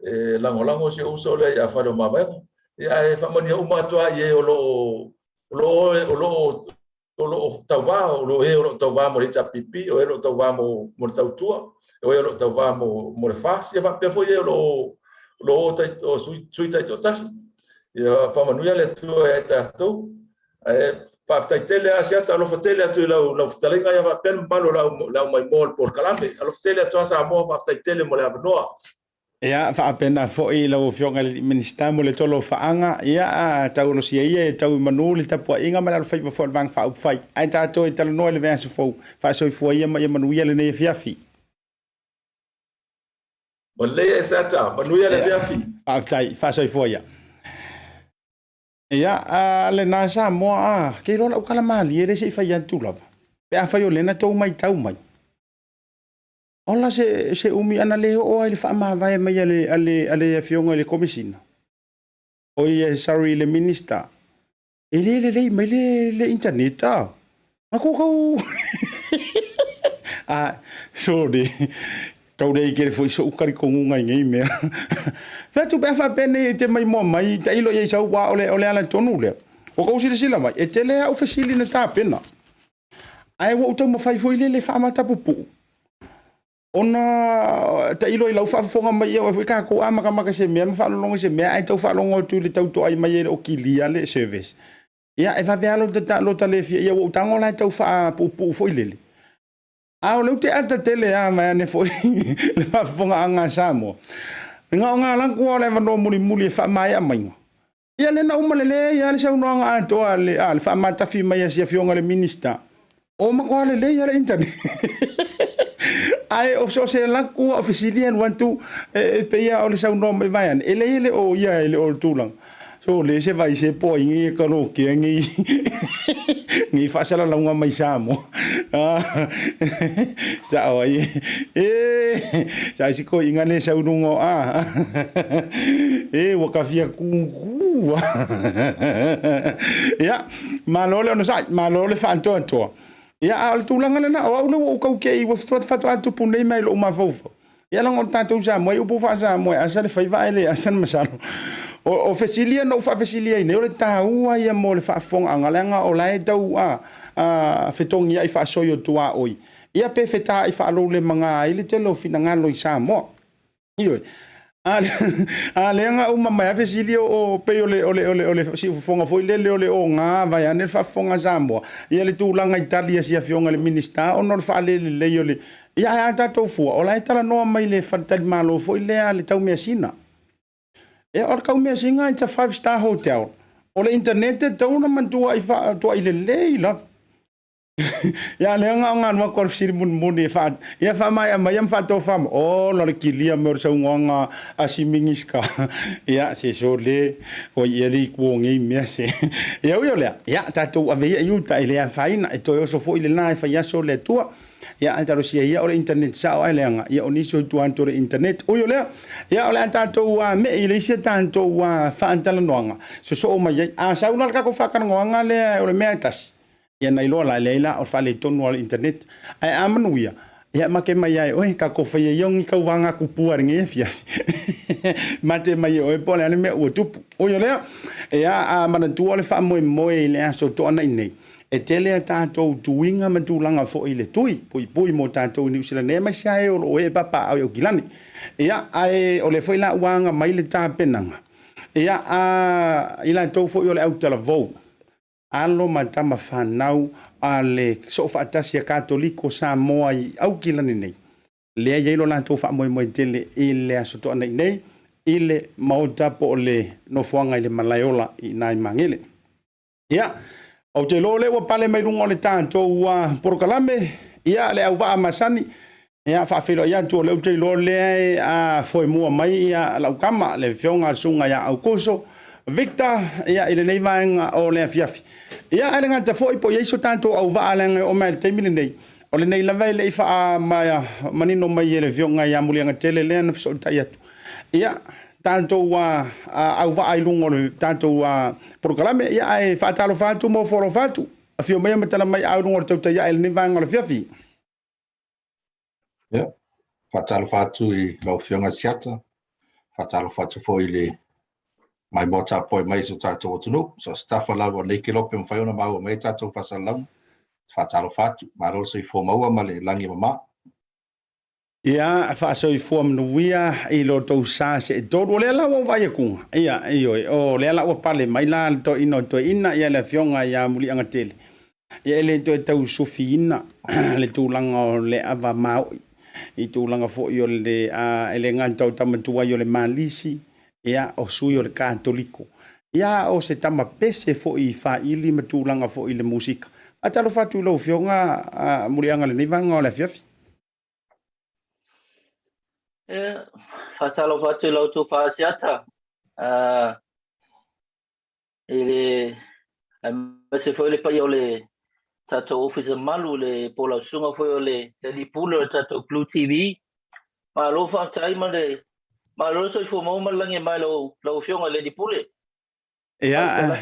e lagolago si ou uso lea ia Fale o Mavaega. Ia ae faamanuia uma atu lava i e o lo o o lo o o lo o o lo o tauvā, o lo o e o lo o tauvā mo le HRPP, o e o lo o tauvā mo, mo le tautua, o e o lo o tauvā mo, mo le FAST, ia faapea foi e o lo o, o lo o, tai, o sui, sui taitoatasi. Ia faamanuia le Atua ia i tatou. Ae faafetai tele Asiata, alofa tele atu i lau, lau fetalaiga ia faapea le mamalu o le au, le au maimoa o le polokalame. Alofa tele atu lava Samoa, faafetai tele mo le avanoa. Ia, faapena foi lau Afioga i le Minisita mo le tolofaaga, ia, taualosia ia e tau i manu le tapuaiga ma le alofaiva foi o le Vaega Faaupufai. Ae tatou e talanoa i le vaiaso fou, faasoifua ia ma ia manuia lenei afiafi. Malele e Seta, manuia le afiafi. Faafetai, faasoifua ia. Ia, a lena Samoa, a, ke iloa lau tala malie lea se i fai atu lava. Pe afai o lea na tou matau mai. Ola se, se umi ana le oo ai le faamavae mai a le, a le, a le afioga i le Komesina. Oi, sorry, le Minista. E le lelei mai le, le internet, a. Na kou kau... a, sorry. Kau le ike foi so'u talitonuga i nei mea. Fai atu pe a faapea nei e te maimoa mai, tailo i ai sau, aua o le, o le ala tonu lea. Ua tou silasila mai, e tele au fesili na tapena. Ae ua ou taumafai foi lele faamatapupuu ona tailo i lau faafofoga mai ia foi tatou amatamata se mea ma faalogologo se mea ae tau faalogo atu i le tau toai mai e le o kilia le service. Ia e vave lava lo ta le fia ia ua ou tago la e tau faapuupuu foi lele. A o lea ou te ata tele lava vaeane foi le faafofogaaga a Samoa. Na o Galaku lava o le avanoa mulimuli e faamaea maiga. Ia lea na uma lelei lava le saunoaga atoa a le, a le faamatafi mai a si afioga i le Minisita. O matua lelei lava le internet. Ae o so o se laku o fesili alu atu e pei lava o le saunoa mai vaeane, e leai e le o ia e le o le tulaga. So le se vai se poa i nei karaokea nei nei faasalalauga mai Samoa. Sao ai e sa si ko inga le sau lunga a e ua ka fia kūkū. Ia, malo le onosai, malo le faantoantoa. Ia, a o le tulaga lena, o au lea ua ou tau ua faatoa tupu nei mai lou mafaufau. Ia leaga o le tatou Samoa, e upu faa-Samoa, e asa le faiva ae le asa le masalo. O fesili ia na ou faafesili ai nei, o le taua ia mo le faafofogaaga, leaga o la e tau a, a, fetogiai faasoi o tuaoi, ia pe fetaai faaloulemaga ai le tele o finagalo i Samoa. Ioe. A, a lea na uma mai lava fesili o, pei o le, o le, o le, o le siufofoga foi lele o le oga vaeane le faafofoga a Samoa, ia le tulaga i tali a si afioga i le Minisita ona o le faalelelei o le, ia ae a tatou fua, o la e talanoa mai le faletalimalo foi lea a le Taumeasina. Ia o le Taumeasina, it's a 5 star hotel. O le internet e tatau ona matuai faatuai lelei lava. Ia lea na o ganu atu o le fesili mulimuli e faa, ia faamaea mai ia ma faatofa mai. Ola le kilia mai o le saunoaga a si Minisita. Ia se sole, oi ia le itu o nei mea se. Ia ui o lea, ia tatou ave ia i uta e le afaina, e toe oso foi lena e fai aso le Atua. Ia ae talosia ia o le internet sao ae leaga, ia o nisi o i tua atu o le internet. Ui o lea, ia o le a tatou me'i i le isi a tatou faatalanoaga, sosoo mai ai. A sau la le tatou faatalanoaga lea o le mea e tasi, ia na iloa la, e leai la, o le faaletonu lava o le internet. Ae a manuia, ia make mai lava e oe, tatou faia ia o ni tauvaga tupua i lenei afiafi. Mate mai e oe po o le a le mea ua tupu. Ui o lea, ia a manatua le faamoemoe i le aso Toonai nei, e tele a tatou tuiga ma tulaga foi i le tui puipui mo tatou i Niu Sila nei, aemaise lava e o lo o ee papaaao i Aukilani. Ia, ae o lea foi la ua aga mai le tapenaga, ia, a i latou foi o le autalavou, alo ma tama fanau a le Soofaatasi a Katoliko Samoa i Aukilani nei, lea e i ai lo latou faamoemoe tele i le Aso Toonai nei. i le Maota po o le nofoaga i le Malaeola i ina i Magele. Ia, ou te iloa o lea ua pale mai luga o le tatou polokalame, ia, le auvaa masani, ia, faafeiloai atu o lea ou te iloa lea e foemua mai ia lau tama, le afioga a le susuga ia Aukuso Victor, ia, i lenei vaega o le afiafi. Ia, ae le gata foi po o i ai so tatou auvaa leaga e oo mai lava i le taimi lenei, o lenei lava e le i faamanino mai e le afioga ia Muliagatele lea na fesootai atu. Ia, tatou auvaa i luga o le tatou polokalame, ia, ae faatalofa atu ma ofo alofa atu. Afio maia ma tala mai au i luga o le tautai ae i lenei vaega o le afiafi. Ia, faatalofa atu i lau Afioga Siata, faatalofa atu foi i le maimoa tapuai mai i so tatou atunuu, so o se tafa lava o lenei kelope mafai ona maua mai ai tatou faasalalauga. Faatalofa atu, malo le soifua maua ma le lagi e mama. Ia, faasoifua manuia i lo outou sa seetolu. O lea la ua ou vaai atu, ia, ioe, o lea la ua pale mai la le toeaina o Toeaina, ia le Afioga ia Muliagatele. Ia e le toe tau sufiina le tulaga o le ava maoi i tulaga foi o le, e le gata o tama tuai o le Malisi, ia, o sui o le Katoliko. Ia, o se tama pese foi i faili ma tulaga foi i le musika. Faatalofa atu i lau Afioga Muliaga i lenei vaega o le afiafi. Ia, faatalofa atu i la outou faasiata i le aemaise foi le paia o le tatou ofisa mamalu, le polausuga foi o le alii pule o le tatou Blue TV. Malo faafetai ma le malo le soifua maua ma le lagi e mama i lau Afioga i le alii pule. Ia,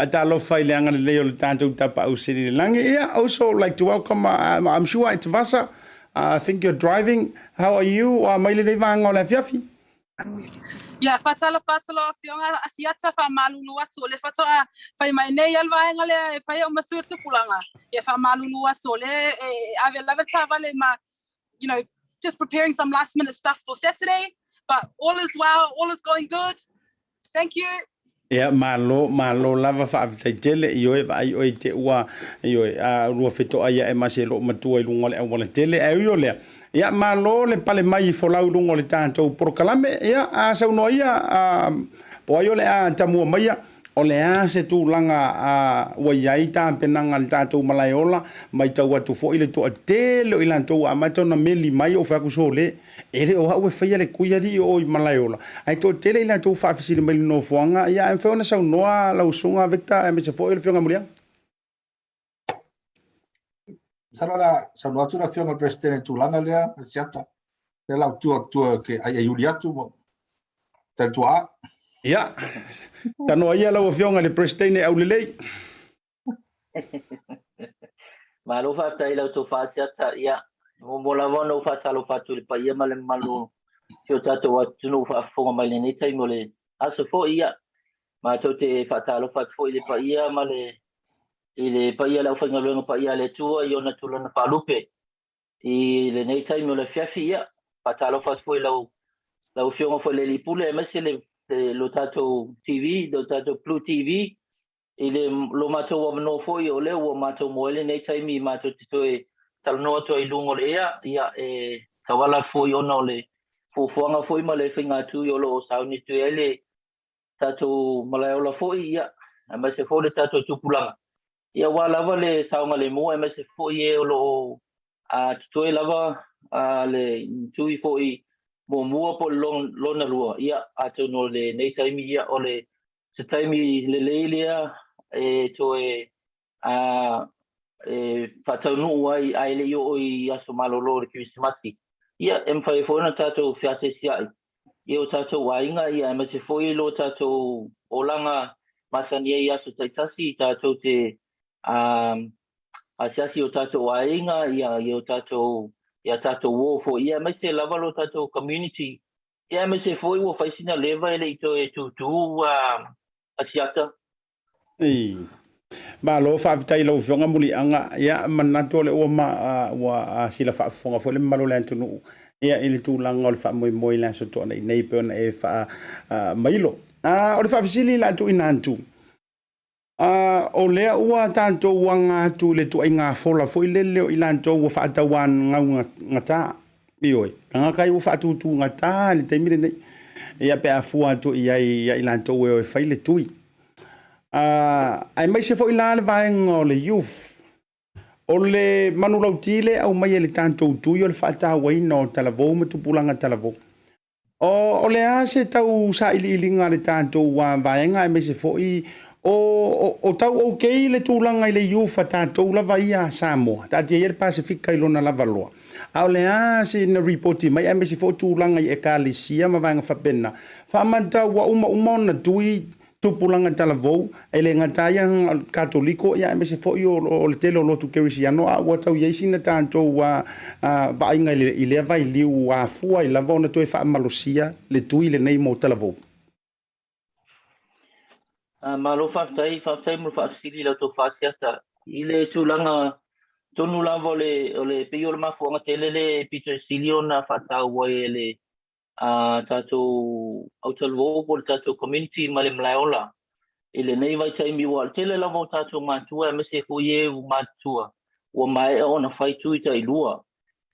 Faatalofa i le agalelei o le tatou Tapaau Sili i le Lagi. Yeah, also like to welcome, I'm sure it's Vasa. I think you're driving. How are you? Mai lenei vaega o le afiafi. Ia, faatalofa atu lau Afioga Asiata, faamalulu atu o lea faatoa fai mai nei lava le vaega lea e fai au ma sui o le tupulaga. Ia, faamalulu atu o lea e ave lava le taavale ma, you know, just preparing some last minute stuff for Saturday, but all is well, all is going good. Thank you. Ia, malo, malo lava, faafetai tele, ioe, vaai oe i te ua, ioe, a lua fetoai ae ma se loo matua i luga o le auala tele, ae ui o lea, ia, malo le pale mai i folau i luga o le tatou polokalame, ia, a saunoa ia, a, po o ai o le a tamua maia, o le a se tulaga a, ua i ai tapenaga a le tatou malaeola, matau atu foi le toatele o i latou ua amata ona meli mai, ou fai atu, sole, E le o au e faia le kui alii o i Malaeola, ae toatele i latou faafesili mai i le nofoaga, ia ae mafai ona saunoa lau susuga Victor aemaise foi o le Afioga Muliaga. Masalo o le a saunoa atu le Afioga i le Peresetene i le tulaga lea, Asiata. Lea la ou tu atu tua ou te aiaiuli atu ma tali tuaa. Ia, tanoa ia lau Afioga i le Peresetene aulelei. Malo faafetai i la outou faasiata. Ia, e muamua lava ona ou faatalofa atu i le paia ma le mamalu o si o tatou atunuu faafofoga mai i lenei taimi o le aso foi. Ia, matou te faatalofa atu foi i le paia ma le i le paia o le aufaigaluega paia a le Atua i ona tulaga faalupe i lenei taimi o le afiafi. Ia, faatalofa atu foi i lau lau Afioga foi i le Alii Pule aemaise le lo tatou TV, lo tatou Blue TV I le lo matou avanoa foi o lea ua matou maua ai lenei taimi matou te toe talanoa atu ai i luga o le ea, ia e tauala atu foi ona o le fuafuaga foi ma le faigatui o lo o sauni atu ai le tatou malaeola foi, ia aemaise foi le tatou tupulaga, ia aua lava le saogalemu aemaise foi e o lo o totoe lava le tui foi muamua po o le lona lua, ia atonu o lenei taimi ia o le se taimi lelei lea e toe e faataunuu ai ae le i oo i aso malolo o le Kerisimasi. Ia, e mafai ai foi ona tatou feaseasia'i i o tatou aiga, ia, aemaise foi lo tatou olaga masani ai i aso taitasi, tatou te asiasi i o tatou aiga, ia, i o tatou, i a tatou uo foi, ia, aemaise lava lo tatou community. Ia aemaise foi ua fai sina leva e le i toe tūtū a Siata. Ei. Malo, faafetai i lau Afioga Muliaga. Ia, manatu o lea ua ma, ua sila faafofoga foi le mamalu o le atunuu ia i le tulaga o le faamoemoe i le Aso Toonai nei pei ona e faamailo. O le faafesili o le a tuuina atu, A o lea ua tatou aga atu i le ituaiga fola foi lele o i latou ua faatauangaugata, ioe, tagata ia ua faatutugata i le taimi lenei. ia pe a fua atu i ai ia i latou e o e fai le tui. Aemaise foi la le vaega o le youth, o le manulauti lea e aumai e le tatou tui o le faatauaina o talavou ma tupulaga talavou. O le a se tau sailiiliga a le tatou vaega aemaise foi o tau okay le tulaga i le youth a tatou lava ia a Samoa, taatia ia le Pasefika i lona lava loa, a o le a sina ripoti mai aemaise foi o tulaga i Ekalesia ma vaega faapena, faamatau ua uma uma ona tui tupulaga talavou, e le gata ai ia Katoliko aemaise foi o le tele o lotu kerisiano, a ua tau i ai sina tatou vaaiga i lea vailiu ua afua ai lava ona toe faamalosia le tui lenei mo talavou. Malo faafetai, faafetai mo le faafesili i la outou faasiata i le tulaga tonu lava o le, o le pei o le mafuaaga tele lea e pito sili ona faataua ai e le a tatou autalavou po o le tatou community ma le malaeola i lenei vaitaimi ua le tele lava o tatou matua aemaise foi e ua matutua ua maea ona fai tui tailua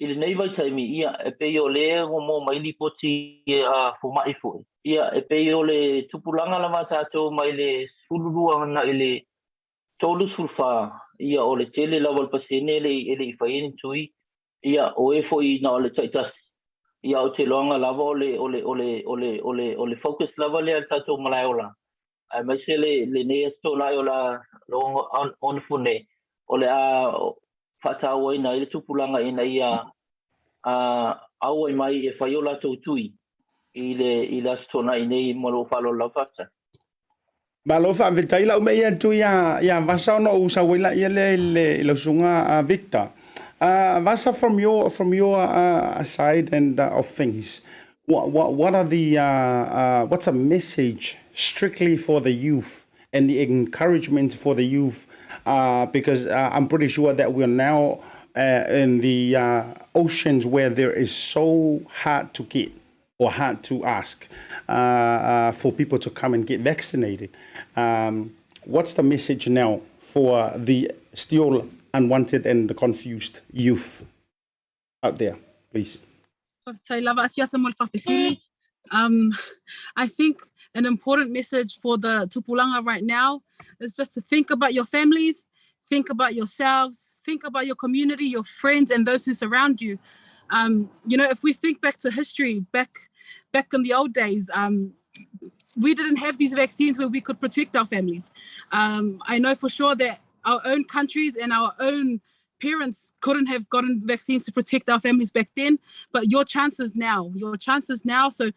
i lenei vaitaimi ia e pei o lea ua maua mai lipoti a fomai foi ia e pei o le tupulaga lava a tatou mai le 12 agai i le 34 ia o le tele lava o le pasene e le i faia ni tui Ia, o e foi na o le taitasi. Ia, ou te iloaga lava o le, o le, o le, o le, o le, o le focus lava lea a le tatou malaeola, aemaise le, lenei Aso Toonai o le a onofo nei, o le a faatauaina ai le tupulaga ina ia a, auai mai e fai o latou tui i le, i le Aso Toonai nei ma lou faaaloalo lava. Faafetai. Malo faafetai lau mea ia atu ia ia Vasa ona ou sau ai laia lea i le i lau susuga a Victor. Vasa from your from your side and of things what what what are the what's a message strictly for the youth and the encouragement for the youth because I'm pretty sure that we are now in the oceans where there is so hard to get or hard to ask uh, uh, for people to come and get vaccinated. Um, what's the message now for the still unwanted and the confused youth out there, please? Faafetai lava Asiata mo le faafesili. Um, I think an important message for the tupulaga right now is just to think about your families, think about yourselves, think about your community, your friends, and those who surround you. Um, you know, if we think back to history, back back in the old days, um, we didn't have these vaccines where we could protect our families. Um, I know for sure that our own countries and our own parents couldn't have gotten vaccines to protect our families back then, but your chances now, your chances now. So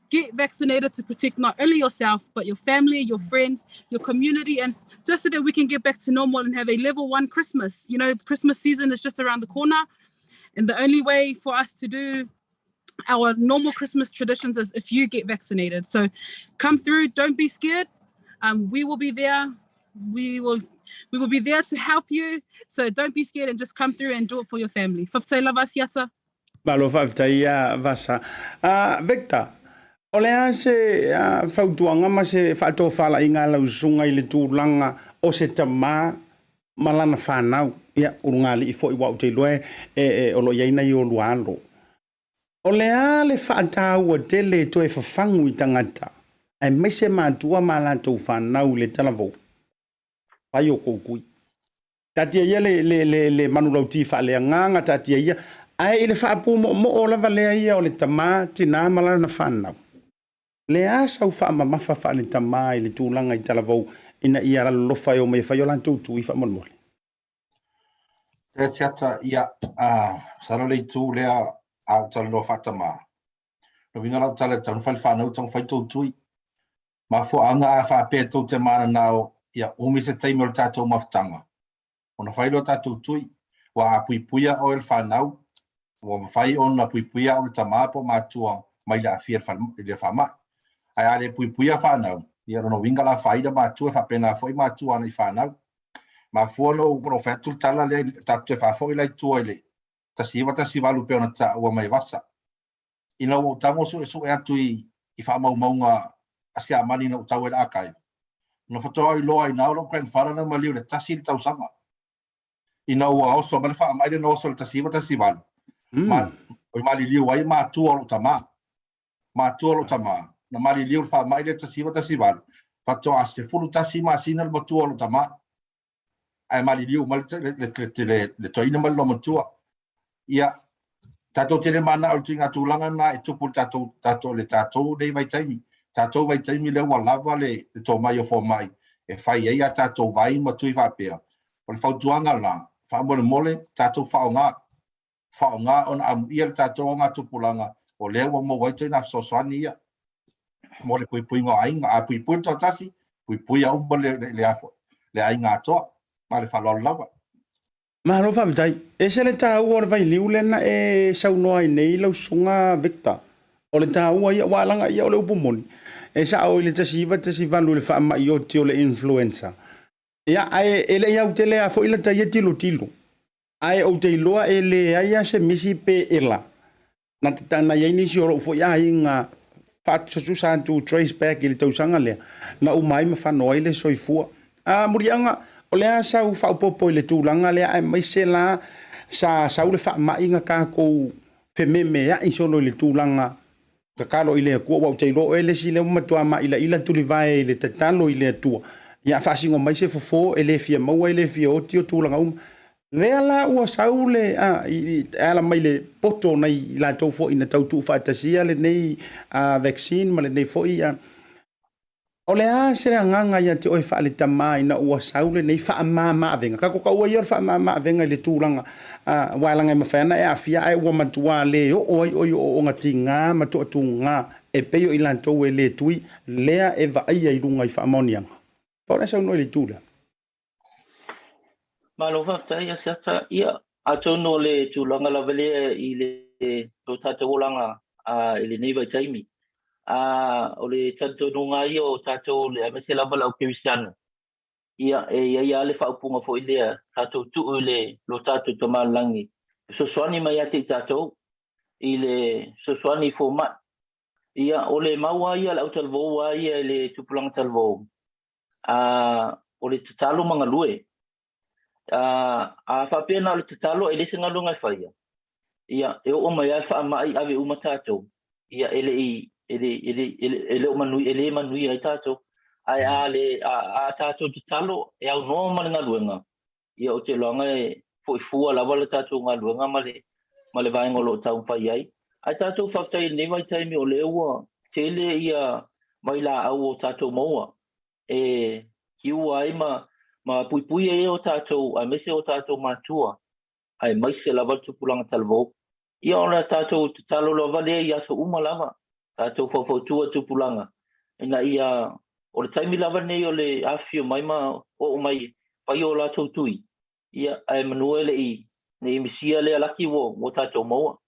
get vaccinated to protect not only yourself, but your family, your friends, your community, and just so that we can get back to normal and have a level one Christmas. You know, Christmas season is just around the corner. And the only way for us to do our normal Christmas traditions is if you get vaccinated. So come through, don't be scared. Um, we will be there. We will we will be there to help you. So don't be scared and just come through and do it for your family. Faafetai lava Asiata. Malo faafetai ia Vasa. Uh, Victor, o le a se uh, fautuaga ma se faatofalaiga a lau susuga i le tulaga o se tamā ma lana fanau, ia, ulugalii foi aua ou te iloa e, e, e, o lo o i ai nai o lua alo. O le a le faataua tele e toe fafagu i tagata, aemaise matua ma latou fanau i le talavou? Fai o kou tui. Taatia ia le, le, le, le manulauti faaleagaga, taatia ia, ae i le faapumoomoo lava lea ia o le tamā, tinā ma lana fanau. Le a sau faamamafa faale-tamā i le tulaga i talavou ina ia alolofa e omai e fai o latou tui faamolemole? Te Asiata, ia, masalo le itu lea a ou talanoa faatamā. Lona uiga lau tala e tatau ona fai le fanau, tatau ona fai tou tui. Mafuaaga a faapea tou te mananao ia umi se taimi o le tatou mafutaga, ona fai lea o tatou tui, aua a puipuia oe e le fanau, ua mafai ona puipuia au le tama po o matua mai le aafia i le faamai. Ae a le puipuia fanau, ia lona uiga la faaila matua e faapena foi matua ana i fanau. Mafua ona ou fai atu le tala lea, tatou toe faafoi la i tua i le 1918 pei ona taua mai e Vasa. Ina ua ou tago suesue atu i i faamaumauga a Siamani na ou tau ai le archive, na faatoa ou iloa ai na o lou grandfather na maliu i le tasi le tausaga. Ina ua oso mai le faamai lea na oso i le 1918, ma, oi maliliu ai matua o lou tama. Matua o lou tama. Na maliliu le faamai lea 1918, faatoa 11 masina le matua o lou tama, ae maliliu mai le toeaina ma le loomatua. Ia, tatou te le manao i le tuiga tulaga lena e tupu i le tatou, tatou, le tatou nei vaitaimi. Tatou vaitaimi lea ua lava le, le tomai o fomai e fai ai a tatou vai ma tui faapea. O le fautuaga la, faamolemole tatou faaaoga, faaaoga ona amuia le tatou augatupulaga o lea ua maua ai ituaiga fesoasoani ia mo le puipuiga o aiga. A puipui le toatasi, puipuia uma le, le, le, le aiga atoa. Ma le faaaloalo lava. Malo faafetai. Ese le taua o le vailiu lea na e saunoa ai nei lau susuga Victor. O le taua ia, aua leaga ia o le upu moni, e sao i le 1918 i le faamai oti o le influenza. Ia, ae e le i autele lava foi lata ia tilotilo. Ae ou te iloa e leai lava se misi pe ela na tatana i ai nisi o lou foi aiga faatusatusa atu trace back i le tausaga lea na uma ai ma fano ai le soifua. A Muliaga, o le a sau faaopoopo i le tulaga lea aemaise la sa sau le faamai na tatou fememeai solo i le tulaga tatalo i le Atua, aua ou te iloa oe le isi lea ua matua maila'ila tulivae i le tatalo i le Atua, ia faasino mai se fofo e le fia maua e le fia oti o tulaga uma. Lea la ua sau le, a, i, e ala mai le poto o nai i latou foi na tau tuufaatasia lenei a, vaccine ma lenei foi a, O le a se agaga ia te oe faale-tama ina ua sau lenei faamama-avega? Tatou taua ia o le faamama-avega i le tulaga aua leaga e mafai lava ona e aafia ae ua matua le oo ai oe i ooooga tiga ma toatuga e pei o i latou e le tui lea e vaaia i luga i faamaoniaga. Pau lea saunoa i le itu lea. Malo faafetai Asiata. Ia, atonu o le tulaga lava lea i le lo tatou olaga i lenei vaitaimi. O le talitonuga ia o tatou aemaise lava le au kerisiano, ia e i ai lava le faaupuga foi lea, tatou tuu i le lo tatou Tama i le Lagi e fesoasoani mai ia te i tatou i le fesoasoani i fomai. Ia, o le mau lava ia a le autalavou lava ia i le tupulaga talavou, a, o le tatalo ma galue. A, a faapea na o le tatalo e leai se galuega e faia, ia, e oo mai lava le faamai ave uma tatou, ia, e le i, e le, e le, e le, e le o manuia, e le manuia ai tatou. Ae a le, a, a tatou tatalo e aunoa ma le galuega, ia ou te iloaga e foi fua lava le tatou galuega ma le, ma le vaega o lo o taumafai ai. Ae tatou faafetai i lenei vaitaimi o lea ua tele ia vailaau o tatou maua e kiua ai ma, ma puipui ai o tatou, aemaise o tatou matua, aemaise lava le tupulaga talavou. Ia o le tatou tatalo lava lea i aso uma lava, tatou faufautua tupulaga, ina ia, o le taimi lava lenei o le afifio mai ma oo mai fai o latou tui, ia, ae manu e le i, ne i misia lea laki ua, ua tatou maua.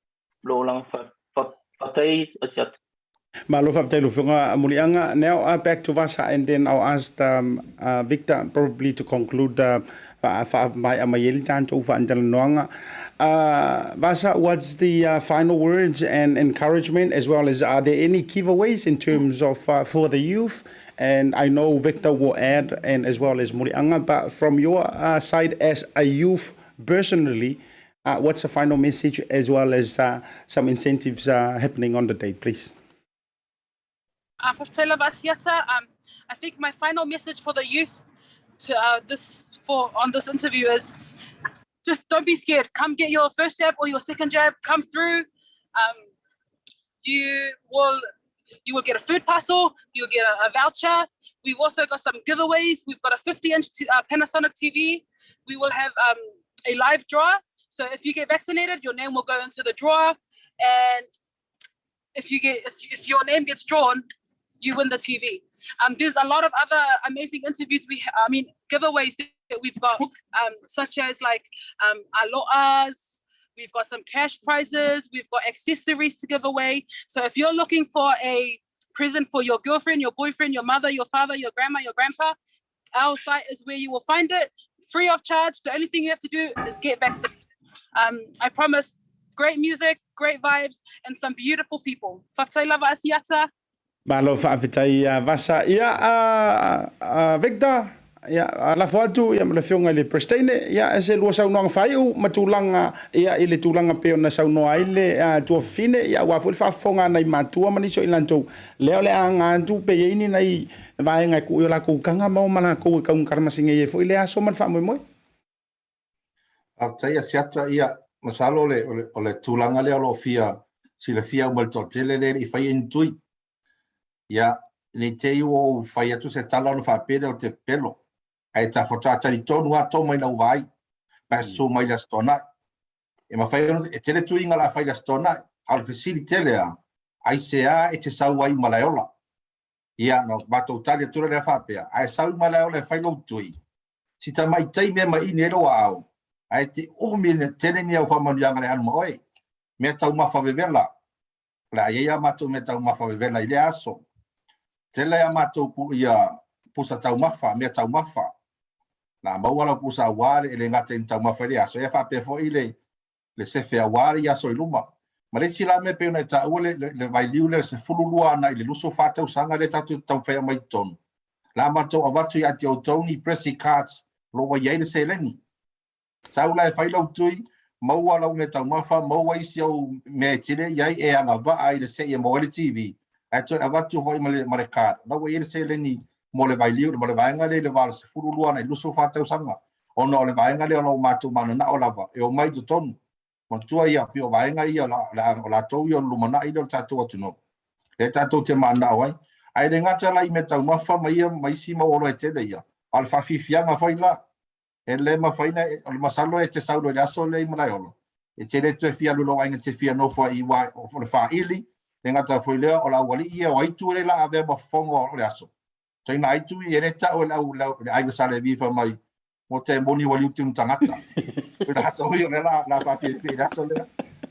Lo olaga fa, fa, faafetai Asiata. Malo faafetai lau Afioga Muliaga. Now back to Vasa and then I'll ask um, Victor probably to conclude faamaea mai ai le tatou faatalanoaga. Vasa, what's the final words and encouragement as well as are there any giveaways in terms of uh, for the youth? And I know Victor will add and as well as Muliaga, but from your uh, side as a youth personally, uh, what's the final message as well as uh, some incentives uh, happening on the day, please? Faafetai lava Asiata. I think my final message for the youth to uh, this for on this interview is just don't be scared. Come get your first jab or your second jab. Come through. Um, you will you will get a food parcel. You'll get a, a voucher. We've also got some giveaways. We've got a 50 inch t- uh, Panasonic TV. We will have um, a live draw. So if you get vaccinated, your name will go into the draw, and if you get if, if your name gets drawn, you win the TV. Um, there's a lot of other amazing interviews we I mean giveaways that we've got, um, such as like um, aloas. We've got some cash prizes. We've got accessories to give away. So if you're looking for a present for your girlfriend, your boyfriend, your mother, your father, your grandma, your grandpa, our site is where you will find it, free of charge. The only thing you have to do is get vaccinated. Um, I promise great music, great vibes, and some beautiful people. Faafetai lava Asiata. Malo faafetai ia Vasa. Ia, uh, uh, Victor, Ia, lafo atu ia ma le Afioga i le Peresetene, ia, e se lua saunoaga faaiu ma tulaga, ia, i le tulaga pei ona saunoa ai le tuafafine, ia, aua foi le faafofoga a nai matua ma nisi o i latou, lea o le a aga atu pe i ai ni nai vaega e tuu i o latou taga ma o ma latou e taugata masegei ai foi lea aso ma le faamoemoe. Faafetai Asiata, ia, masalo o le, o le, o le tulaga lea o lo o fia silafia uma e le toatele lea e le i faia ni tui. Ia, ne i te i ua ou fai atu se tala ona faapea lea ou te pepelo, ae ta faatoa talitonu lava Toma i lau vaai, pe a susu mai i le Aso Toonai. E mafai ona, e tele tuiga o le a fai i le Aso Toonai, a o le fesili tele lava, aisea e te sau ai i Malaeola? Ia, ona matou tali atu lea faapea, a e sau i Malaeola e fai lou tui, si tamai taimi e maini ai lou aao, ae te umi tele ni au faamanuiaga le alu ma oe. Mea taumafa vevela, o le a i ai a matou mea taumafa vevela i lea aso. Tele a matou pu, ia, pusa taumafa, mea taumafa. La maua lau pusa aua le, e le gata i taumafa i lea aso, ia faapea foi le, le sefe aua le aso i luma. Ma le isi la mea pei ona e taua le, le, le vailiu lea 12 agai i le 24 tausaga lea tatou te taumafai e aumai i totonu. La matou avatu ia te outou ni pressy cards o lo o ua i ai le seleni. Sau la e fai lou tui, maua lau meataumafa, maua isi ou mea e tele i ai e agavaa i le se'i e maua ai le TV, ae toe avatu foi ma le, ma le card, o la ua i ai le seleni mo le vailiu, mo le vaega lea i le va o le 12 agai i le 24 tausaga, ona o le vaega lea o lo o matou mananao lava e omai i totonu. Manatua ia, pei o vaega ia o latou ia o le lumanai lea o le tatou atunuu, lea tatou te mananao ai. Ae le gata la i meataumafa ma ia ma isi mau oloa e tele ia, a o le faafiafiaga foi la. E le mafai na, o le masalo e te sau loa i le aso lea i Malaeola, e te le toe fia alu i lou aiga e te fia nofo ai aua o le faaili, le gata foi lea o le aualii ia o aitu lea o le a avea ma fofoga o le aso. Taina aitu ia e le tau e le au le aiga Sa Levi fai mai, mo te moni ua liuti ni tagata. O le hata oi o le la la faafiafia i le aso lea.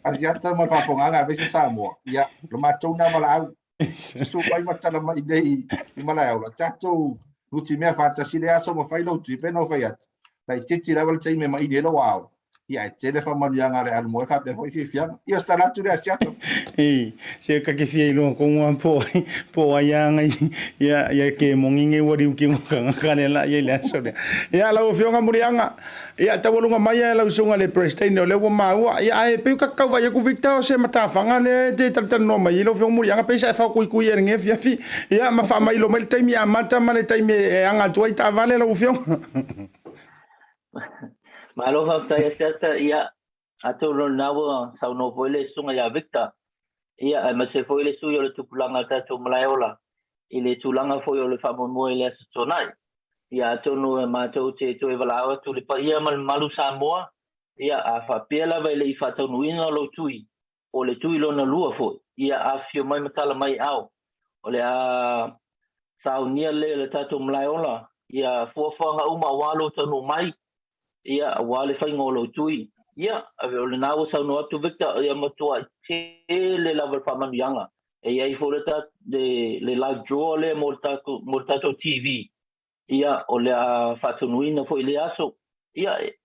Asiata ma le faafofogaaga aemaise Samoa, ia, lo matou na valaau. Susu mai ma tala mai nei i Malaeola, tatou nutimea faatasi le aso ma fai lou tui, pe na ou fai atu, laitiiti lava le taimi e maili ai lou aao, ia e tele faamanuiaga a le alu moe faapea foi fiafiaga. Ia o se tala atu lea a Siato. Ei, se ka ke fia iloa kongo a po ai, po ai a ngai, ia, ia ke mongi nge ua riu ki ngo ka le la ia le aso lea. Ia lau afioga Muliaga, Ia, taualuga mai e lau susuga i le Peresetene o lea ua maua. Ia, ae pei ka tau vaai atu Victor o se matafaga lea e te talatalanoa mai ai lau Afioga Muliaga, pei sa e faokuikui i lenei afiafi. Ia, ma faamailo mai le taimi e amata ma le taimi e aga atu ai taavale lau Afioga. Malo faafetai Asiata. Ia, atonu o lena ua saunoa foi le susuga ia Victor, ia, aemaise foi le sui o le tupulaga a le tatou Malaeola i le tulaga foi o le faamoemoe i le Aso Toonai. Ia atonu e matou te toe valaau atu i le paia ma le mamalu Samoa, ia a faapea lava e le i faataunuuina lou tui, o le tui lona lua foi, ia afifio mai ma tala mai ao. O le a saunia lea e le tatou Malaeola, ia fuafuaga uma aua lou taunuu mai, ia aua le faiga o lou tui. Ia, o lena ua saunoa atu Victor, ia matuai tele lava le faamanuiaga. E i ai foi le, le, le live draw lea mo le tatou, mo le tatou TV. Ia, o le a faatonuina foi i lea aso. Ia, e,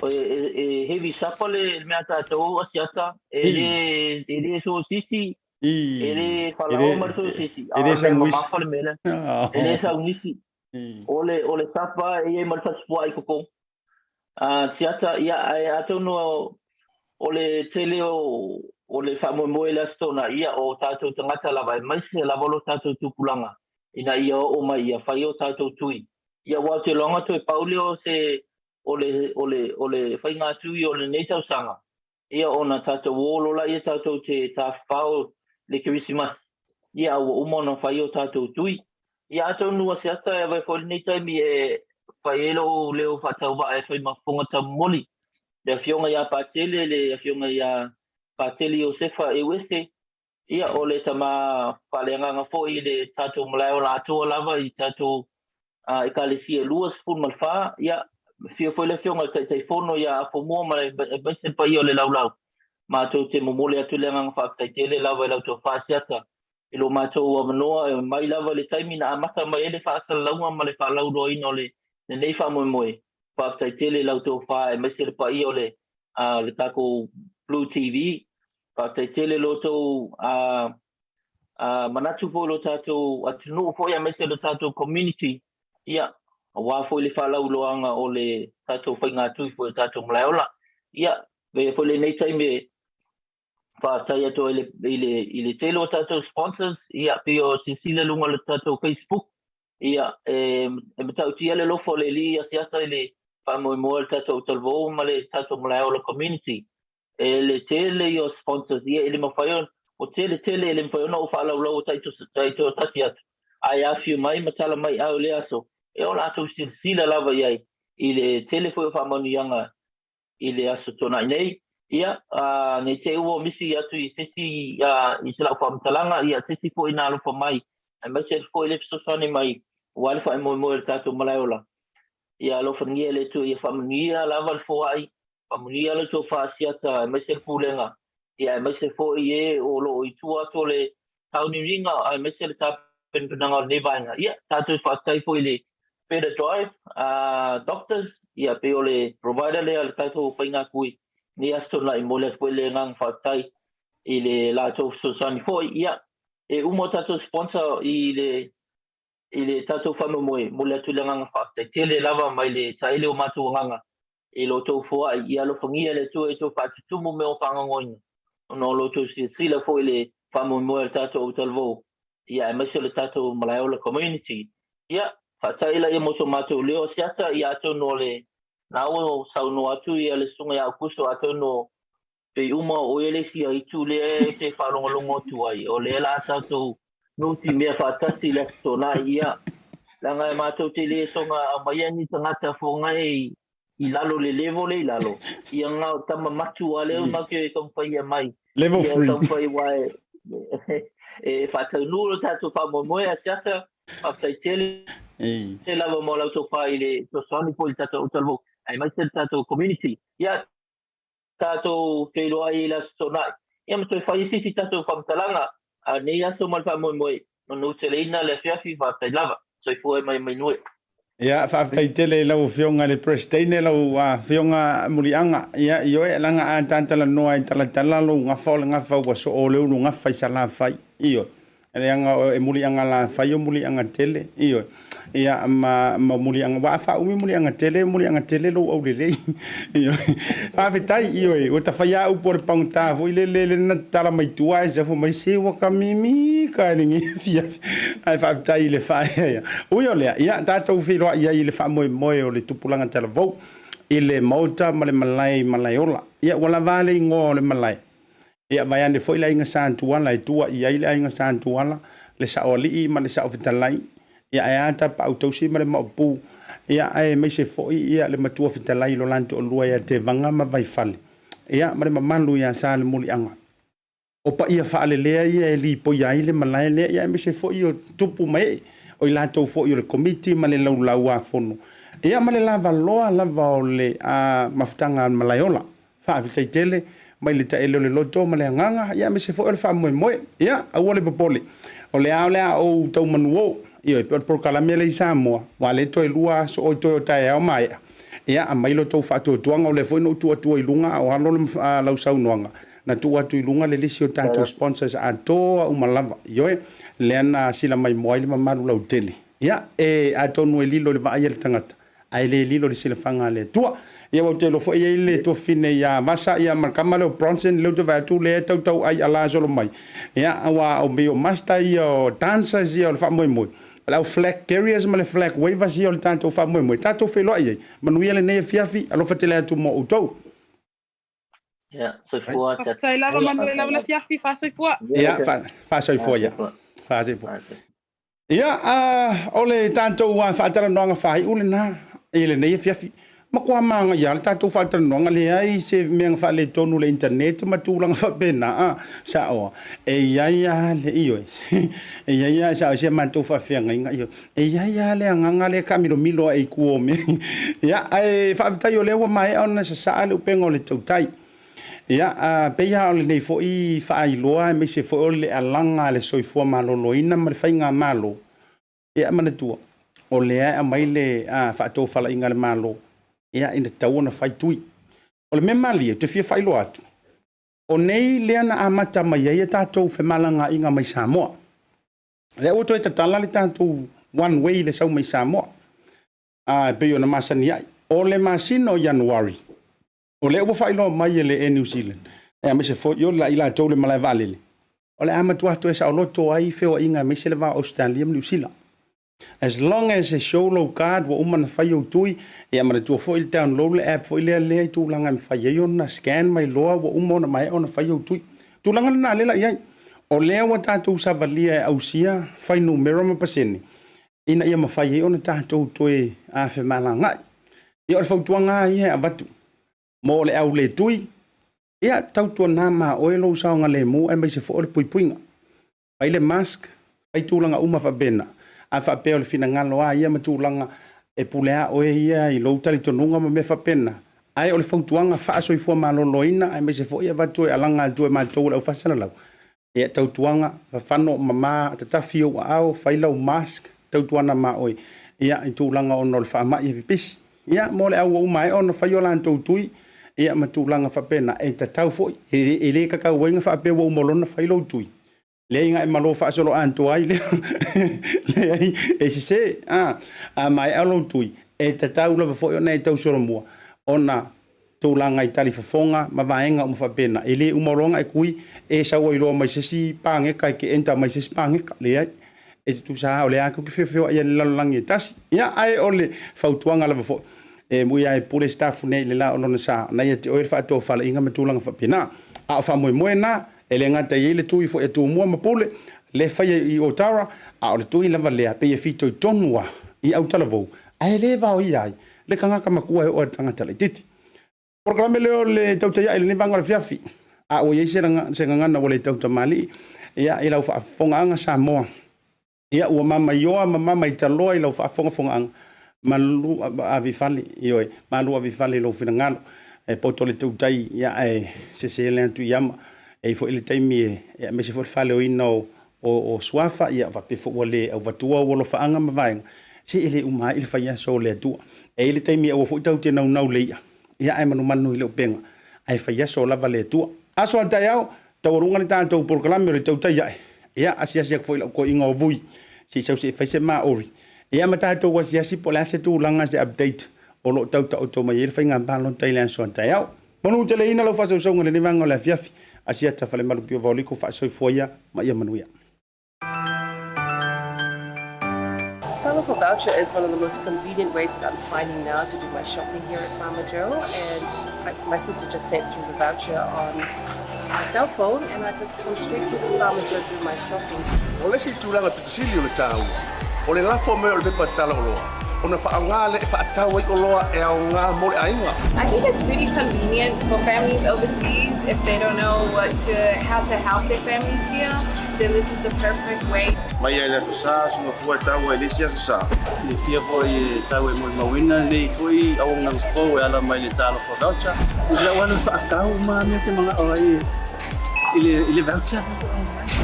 e, e heavy sapa le mea a tatou Asiata, e le, e le sosisi, e le falaoa ma le sosisi, a o le mea mamafa le mea lea. E le saunisi. O le, o le sapa e i ai ma le fasipuaa i totonu. A Siata, ia, ae atonu o le tele o, o le faamoemoe i le Aso Toonai, ia, o tatou tagata lava, aemaise lava lo tatou tupulaga, ina ia oo mai ia fai o tatou tui. Ia, aua ou te iloaga toe pau lea o se, o le, o le, o le faiga tui o lenei tausaga, ia ona tatou o loa laia tatou te tafafao le Kerisimasi, ia a ua uma ona fai o tatou tui. Ia atonu a se ata e avea foi lenei taimi e fai ai lou leo faatauvaa e fai ma fofoga taumomoli le afioga ia Patele, le afioga ia Patele Iosefa Euese, ia o le tama faaleagaga foi i le tatou malae ola atoa lava i tatou Ekalesia e 24, ia, afio foi le Afioga i le Taitaifono ia Afomua ma aemaise le paia o le laulau. Matou te momoli atu le agaga faafetai tele lava i la outou faasiata i lo matou avanoa e mai lava i le taimi na amata mai ai le faasalalauga ma le faalauiloaina o lenei faamoemoe. Faafetai tele i la outou fa aemaise le paia o le le tatou Blue TV. Faafetai tele lo outou manatu foi i lo tatou atunuu foi aemaise lo tatou community. Ia, aua foi le faalauiloaga o le tatou faigatui foi o tatou malaeola. Ia, avea foi lenei taimi e faafetai atu ai i le, i le tele o tatou sponsors, ia, pei o silasila i luga o le tatou Facebook, ia, e, e matautia le alofa o le Alii ia Siata i le faamoemoe o le tatou talavou ma le tatou Malaeola community. E le tele ia o sponsors, ia, e le mafai ona, ua tele tele e le mafai ona ou faalaulau taitoatasi atu, ae afifio mai ma tala mai au i lea aso, e o latou silasila lava i ai i le tele foi o faamanuiaga i le Aso Toonai nei. Ia, ne i te i ua misi atu i se isi i se lau faamatalaga, ia, se isi foi na alofa mai, aemaise foi le fesoasoani mai aua le faamoemoe o le tatou malaeola. Ia alofagia e le Atua ia faamanuia lava le foai, faamanuia le tou faasiata aemaise le pulega, ia aemaise foi e o lo o i tua atu o le sauniuniga aemaise le tapenapenaga o lenei vaega. Ia, tatou faafetai foi i le Better Drive Doctors, ia pei o le provider lea a le tatou faigatui nei Aso Toonai, momoli atu foi le agaga faafetai i le latou fesoasoani foi. Ia, e uma o tatou sponsor i le i le tatou faamoemoe, momoli atu le agaga faafetai tele lava mai le taele o matou agaga i lo outou foai, ia alofagia e le Atua i outou faatutumu mea o faagaogoina, ona o lo outou silasila foi i le faamoemoe o le tatou autalavou, ia aemaise o le tatou Malaeola Community. Ia, faata'i laia mo so matou leo asiata, ia atonu o le na ua saunoa atu ia le Susuga ia Aukuso, atonu o pei uma o ia le isi aitu lea e te faalogologo atu ai, o lea la tatou nuti mea faatasi i le Aso Toonai, ia, leaga e matou te le soga aumaia ni tagata fogae i lalo le level le i lalo, ia nga tama matua lea matou te taumafai ia mai. Level 3. Ia taumafai aua e, e faataunuu lo tatou faamoemoe asiata, faafetai tele lava mo la outou fa i le fesoasoani foi i le tatou autalavou, aemaise le tatou community. Ia, tatou feiloai i le Aso Toonai, ia ma toe fai ai se isi tatou faamatalaga a lenei aso ma le faamoemoe, manuteleina le afiafi, faafetai lava. Soifua mai mai nue. Ia, faafetai tele i lau Afioga i le Peresetene, lau Afioga Muliaga. Ia, ioe, leaga a ta talanoa e talatala lou gafa, o le gafa ua soo o le ulu gafa i Salafai. Ioe. Leaga e muliaga lafai o muliaga tele, ioe. Ia, ma, ma muliaga, aua a faaumi muliaga tele, muliaga tele lou aulelei. Ioe. Faafetai, ioe, ua ta fai lava upu o le pagota foi lele lea na tatala mai tua ae sefo mai, se ua ka mimika i lenei afiafi. Ae faafetai i le faaeaea. Ui o lea, ia, tatou feiloai ai i le faamoemoe o le tupulaga talavou i le Maota ma le malae i Malaeola. Ia, ua lava a le igoa o le malae. Ia vaeane foi le aiga Sa Tuala e tua i ai le aiga Sa Tuala, le Saoalii ma le Saofetalai, ia ae a Tapaau Tausi ma le Maopu, ia aemaise foi ia le Matua Fetalai lo la toalua ia Tevaga ma Vaifale, ia ma le mamalu ia Salemuliaga. O paia faalelea ia e lipoia ai le malae lea, ia aemaise foi o tupu ma ee, o i latou foi o le Komiti ma le Laulau-a-Fono, ia ma le lavaloa lava o le mafutaga a Malaeola. Faafetai tele mai le taele o le loto ma le agaga, ia aemaise foi o le faamoemoe. Ia, aua le popole, o le a o le a ou tau manuō. Ioe, pei o le polokalame lea i Samoa, aua lea toe lua aso, oi toe o taeao maea. Ia, aumai lo outou faatuatuaga, o lea foi na ou tuu atua i luga a o alo le, lau saunoaga, na tuu atu i luga le lisi o tatou sponsors atoa uma lava. Ioe, lea na sila maimoa ai le mamalu lautele. Ia, e, atonu e lilo i le vaai a le tagata, ae le lilo i le silafaga a le Atua. Ia, ua ou te iloa foi e i ai le tuafafine ia Vasa, ia ma le tama lea o Bronson, lea ou te vaai atu lea e tautauai ala solo mai. Ia, aua o mea o master ia o dancers ia o le faamoemoe, o le au flag carriers ma le flag wavers ia o le tatou faamoemoe, tatou feiloai ai. Manuia lenei afiafi, alofa tele atu mo outou. Ia, soifua. Faafetai lava, manuia lava le afiafi, faasoifua. Ia, faasoifua ia. Faasoifua. Ia, o le tatou faatalanoaga faaiu lena i lenei afiafi. Matua manaia lava le tatou faatalanoaga, leai se mea na faaletonu i le internet ma tulaga faapena, a, saoa. E i ai lava le, ioe, e i ai lava, sao, si a matou faafeagaiga, ioe, e i ai lava le agaga lea e taamilomilo ae i tua o mea. Ia, ae faafetai o lea ua maea ona sasaa le upega o le tautai. Ia, a pei lava o lenei foi faailoa aemaise foi o le alaga a le soifua maloloina ma le faigamalo, ia manatua, o lea e aumai le faatofalaiga a le Malo, ia ina tatau ona fai tui. O le mea malie ou te fia faailoa atu, o nei lea na amata mai ai a tatou femalagaaiga mai Samoa. Lea ua toe tatala le tatou one way i le sau mai Samoa. A e pei ona masani ai, o le masina o Ianuari, o lea ua faailoa mai e le Air New Zealand, aemaise foi o i latou le malae vaalele, o le a matua toe saoloto ai feoaiga aemaise le va o Ausetalia ma Niu Sila. As long as e show lou card ua uma ona fai ou tui, ia manatua foi le download le app foi lea lea i tulaga e mafai ai ona scan ma iloa ua uma ona maea ona fai ou tui. Tulaga lena lea la i ai. O lea ua tatou savalia e ausia fuainumera ma pasene ina ia mafai ai ona tatou toe femalagaai. Ia o le fautuaga lava ia e avatu mo le au le tui, ia tautuana ma oe lou saogalemu aemaise foi o le puipuiga. Fai le mask, fai tulaga uma faapena. A faapea o le finagalo lava ia ma tulaga e pule lava oe ia i lou talitonuga ma mea faapena, ae o le fautuaga faa-soifua maloloina aemaise foi e avatu e alaga atu e matou o le aufaasalalau, Ia tautuana, fafano mama, tatafi ou aao, fai lau mask, tautuana ma oe, ia i tulaga ona o le faamai e pipisi. Ia mo le au ua maea ona fai o latou tui, ia ma tulaga faapena, e tatau foi, e le tatau ai ona faapea ua uma loa ona fai lou tui, leai na e malo faasoloatoa ai lea. Leai, e sese. A maea lou tui, e tatau lava foi ona e tausolomua ona tulaga i talifofoga ma vaega uma faapena. E le uma loa ona e tui, e sau ai loa ma se isi paneta e te enter mai se isi paneta. Leai, e tutusa lava, o lea lava tou te feofeoai i le lalolagi e tasi. Ia, ae o le fautuaga lava foi, e mui lava e pule Sitafune nei i le la o lona sa, na ia te oe le faatofalaiga ma tulaga faapena. A o faamoemoe na, e le gata e i ai le tui foi a Tumua ma Pule, le faia i Otara, a o le tui lava lea, pei e fitoitonu lava i autalavou, ae le vaoia ai le tagata matua e oo lava i le tagata laitiiti. Polokalame lea o le tautai ae i lenei vaega o le afiafi, a ua i ai se gagana ua le tautamalii, ia, i lau faafofogaaga Samoa, ia, ua mamaioa ma mamaitaloa i lau faafogafogaaga, malu ave i fale, ioe, malu ave i fale i lou finagalo. E poto le tautai, ia, ae sese le atu i ama. E i ai foi le taimi e aemaise foi le faaleoina o suafa, ia faapea foi ua le auvatua ou alofaaga ma vaega, se e le uma ai le fai aso o le Atua. E i ai le taimi e aua foi tatou te naunau i le i'a, ia ae manumanu i le upega, ae fai aso lava le Atua. Aso a taeao, taualuga le tatou polokalame o le tautai ae, ia asiasi atu foi i lau toeaina o Vui, se i sau se i fai se maori, ia ma tatou asiasi po o le a se tulaga, se update o lo o tau taoto mai ai le faiga palota i le aso a taeao. Manuteleina lau faasausauga i lenei vaega o le afiafi. Asiata Falemalu Pio Vaoliko faasoifua ia ma ia manuia. Talofa voucher is one of the most convenient ways that I'm finding now to do my shopping here at Farmer Joe. And my sister just sent through the voucher on my cell phone, and I just come straight here to Farmer Joe to do my shopping. O le isi tulaga pito sili o le taua, o le lafo mai o le pepa tala oloa, ona faaaoga lea e faatau ai oloa e aoga mo le aiga. I think it's really convenient for families overseas if they don't know what to, how to help their families here, then this is the perfect way. Mai lava i le Aso Sa, soga fua e taua i le isi Aso Sa. Silafia foi e sau e molimauina lenei foi auaunaga fou e ala mai le Talofa Voucher. O lau alu faatau ma mea te manao ai i le, i le voucher.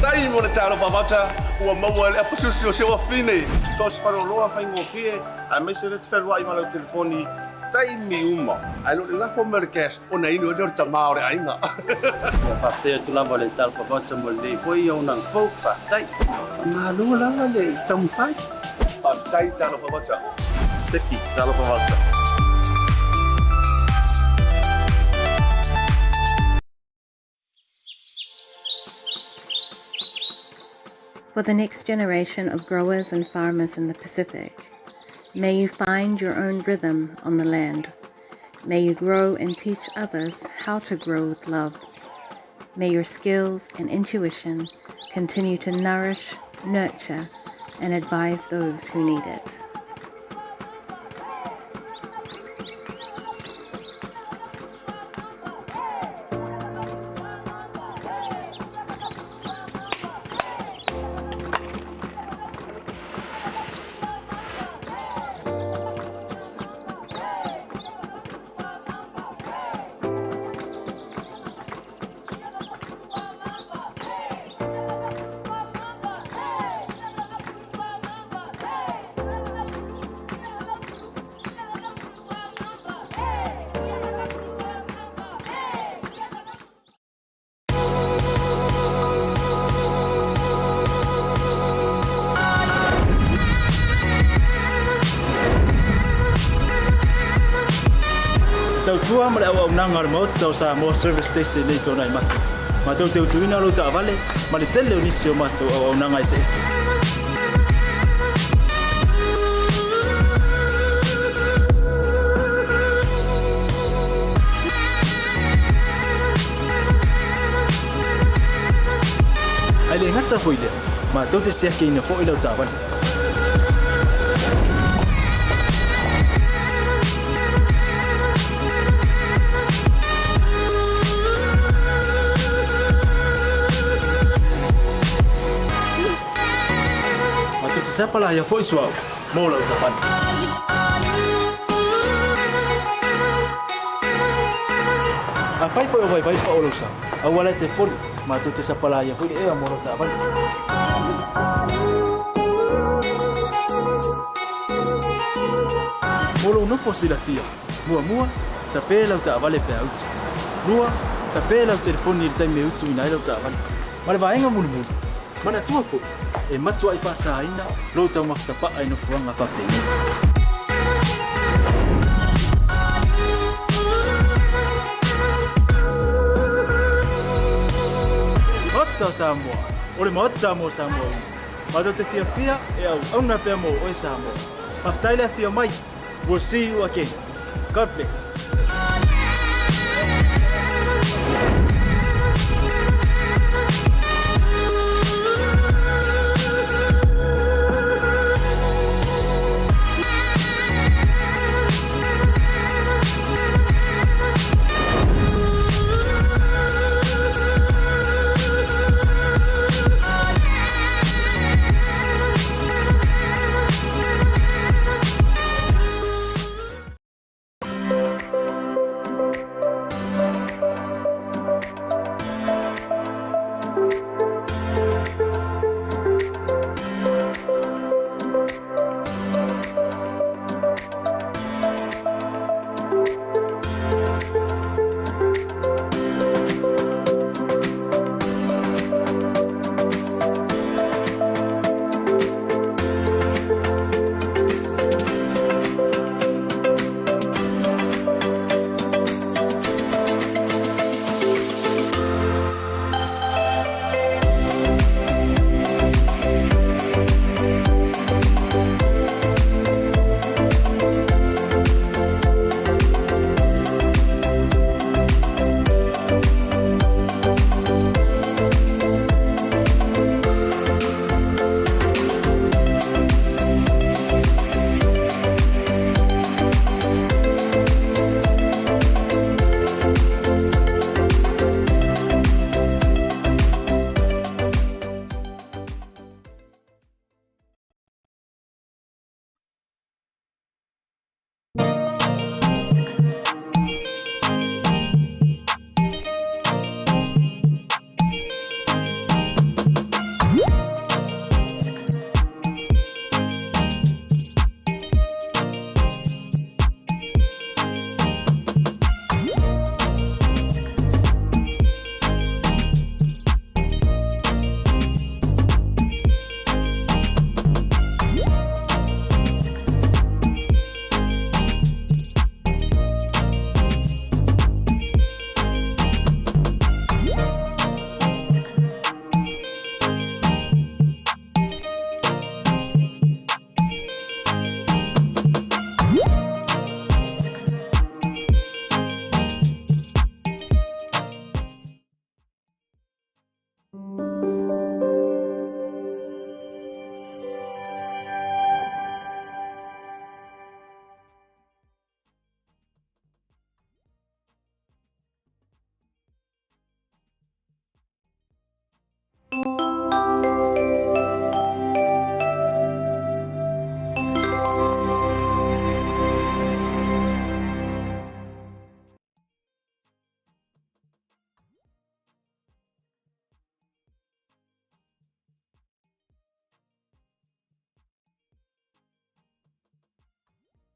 Tai mo le Talofa Voucher ua maua e le apasusi o si ou afine. So o se faleoloa faigofie aemaise le te fealuai ma lau telefoni taimi uma. Ae le o le lafo mai o le cash ona inu ai lea o le tama o le aiga. Ia faafetai atu lava le Talofa Voucher mo lenei foi auaunaga fou. Faafetai. Malo lava le taumafai. Faafetai Talofa Voucher. Seki Talofa Voucher. For the next generation of growers and farmers in the Pacific, may you find your own rhythm on the land. May you grow and teach others how to grow with love. May your skills and intuition continue to nourish, nurture, and advise those who need it. tautua ma le auaunaga a le Maota o Samoa Service Station nei Tuanaimato. Matou te utuina lou taavale ma le tele o nisi o matou auaunaga eseese. Ae le gata foi lea, matou te siakiina foi lau taavale. Matou te sapalaia foi suauu mo lau taavale. Afai foi o vaivai pao lou sa, aua la e te poli, matou te sapalaia foi le ea mo lau taavale. Mo lou nofo silafia, muamua, tape lau taavale pe a utu. Lua, tape lau telefoni i le taimi e utuina ai lau taavale. Ma le vaega mulimuli, manatua foi, e matuai faasaina lou taumafa tapaa i nofoaga faapenei. Maota o Samoa, o le Maota mo Samoa uma. Matou te fiafia e auauna pea mo oe Samoa. Faafetai le afio mai. We'll see you again. God bless.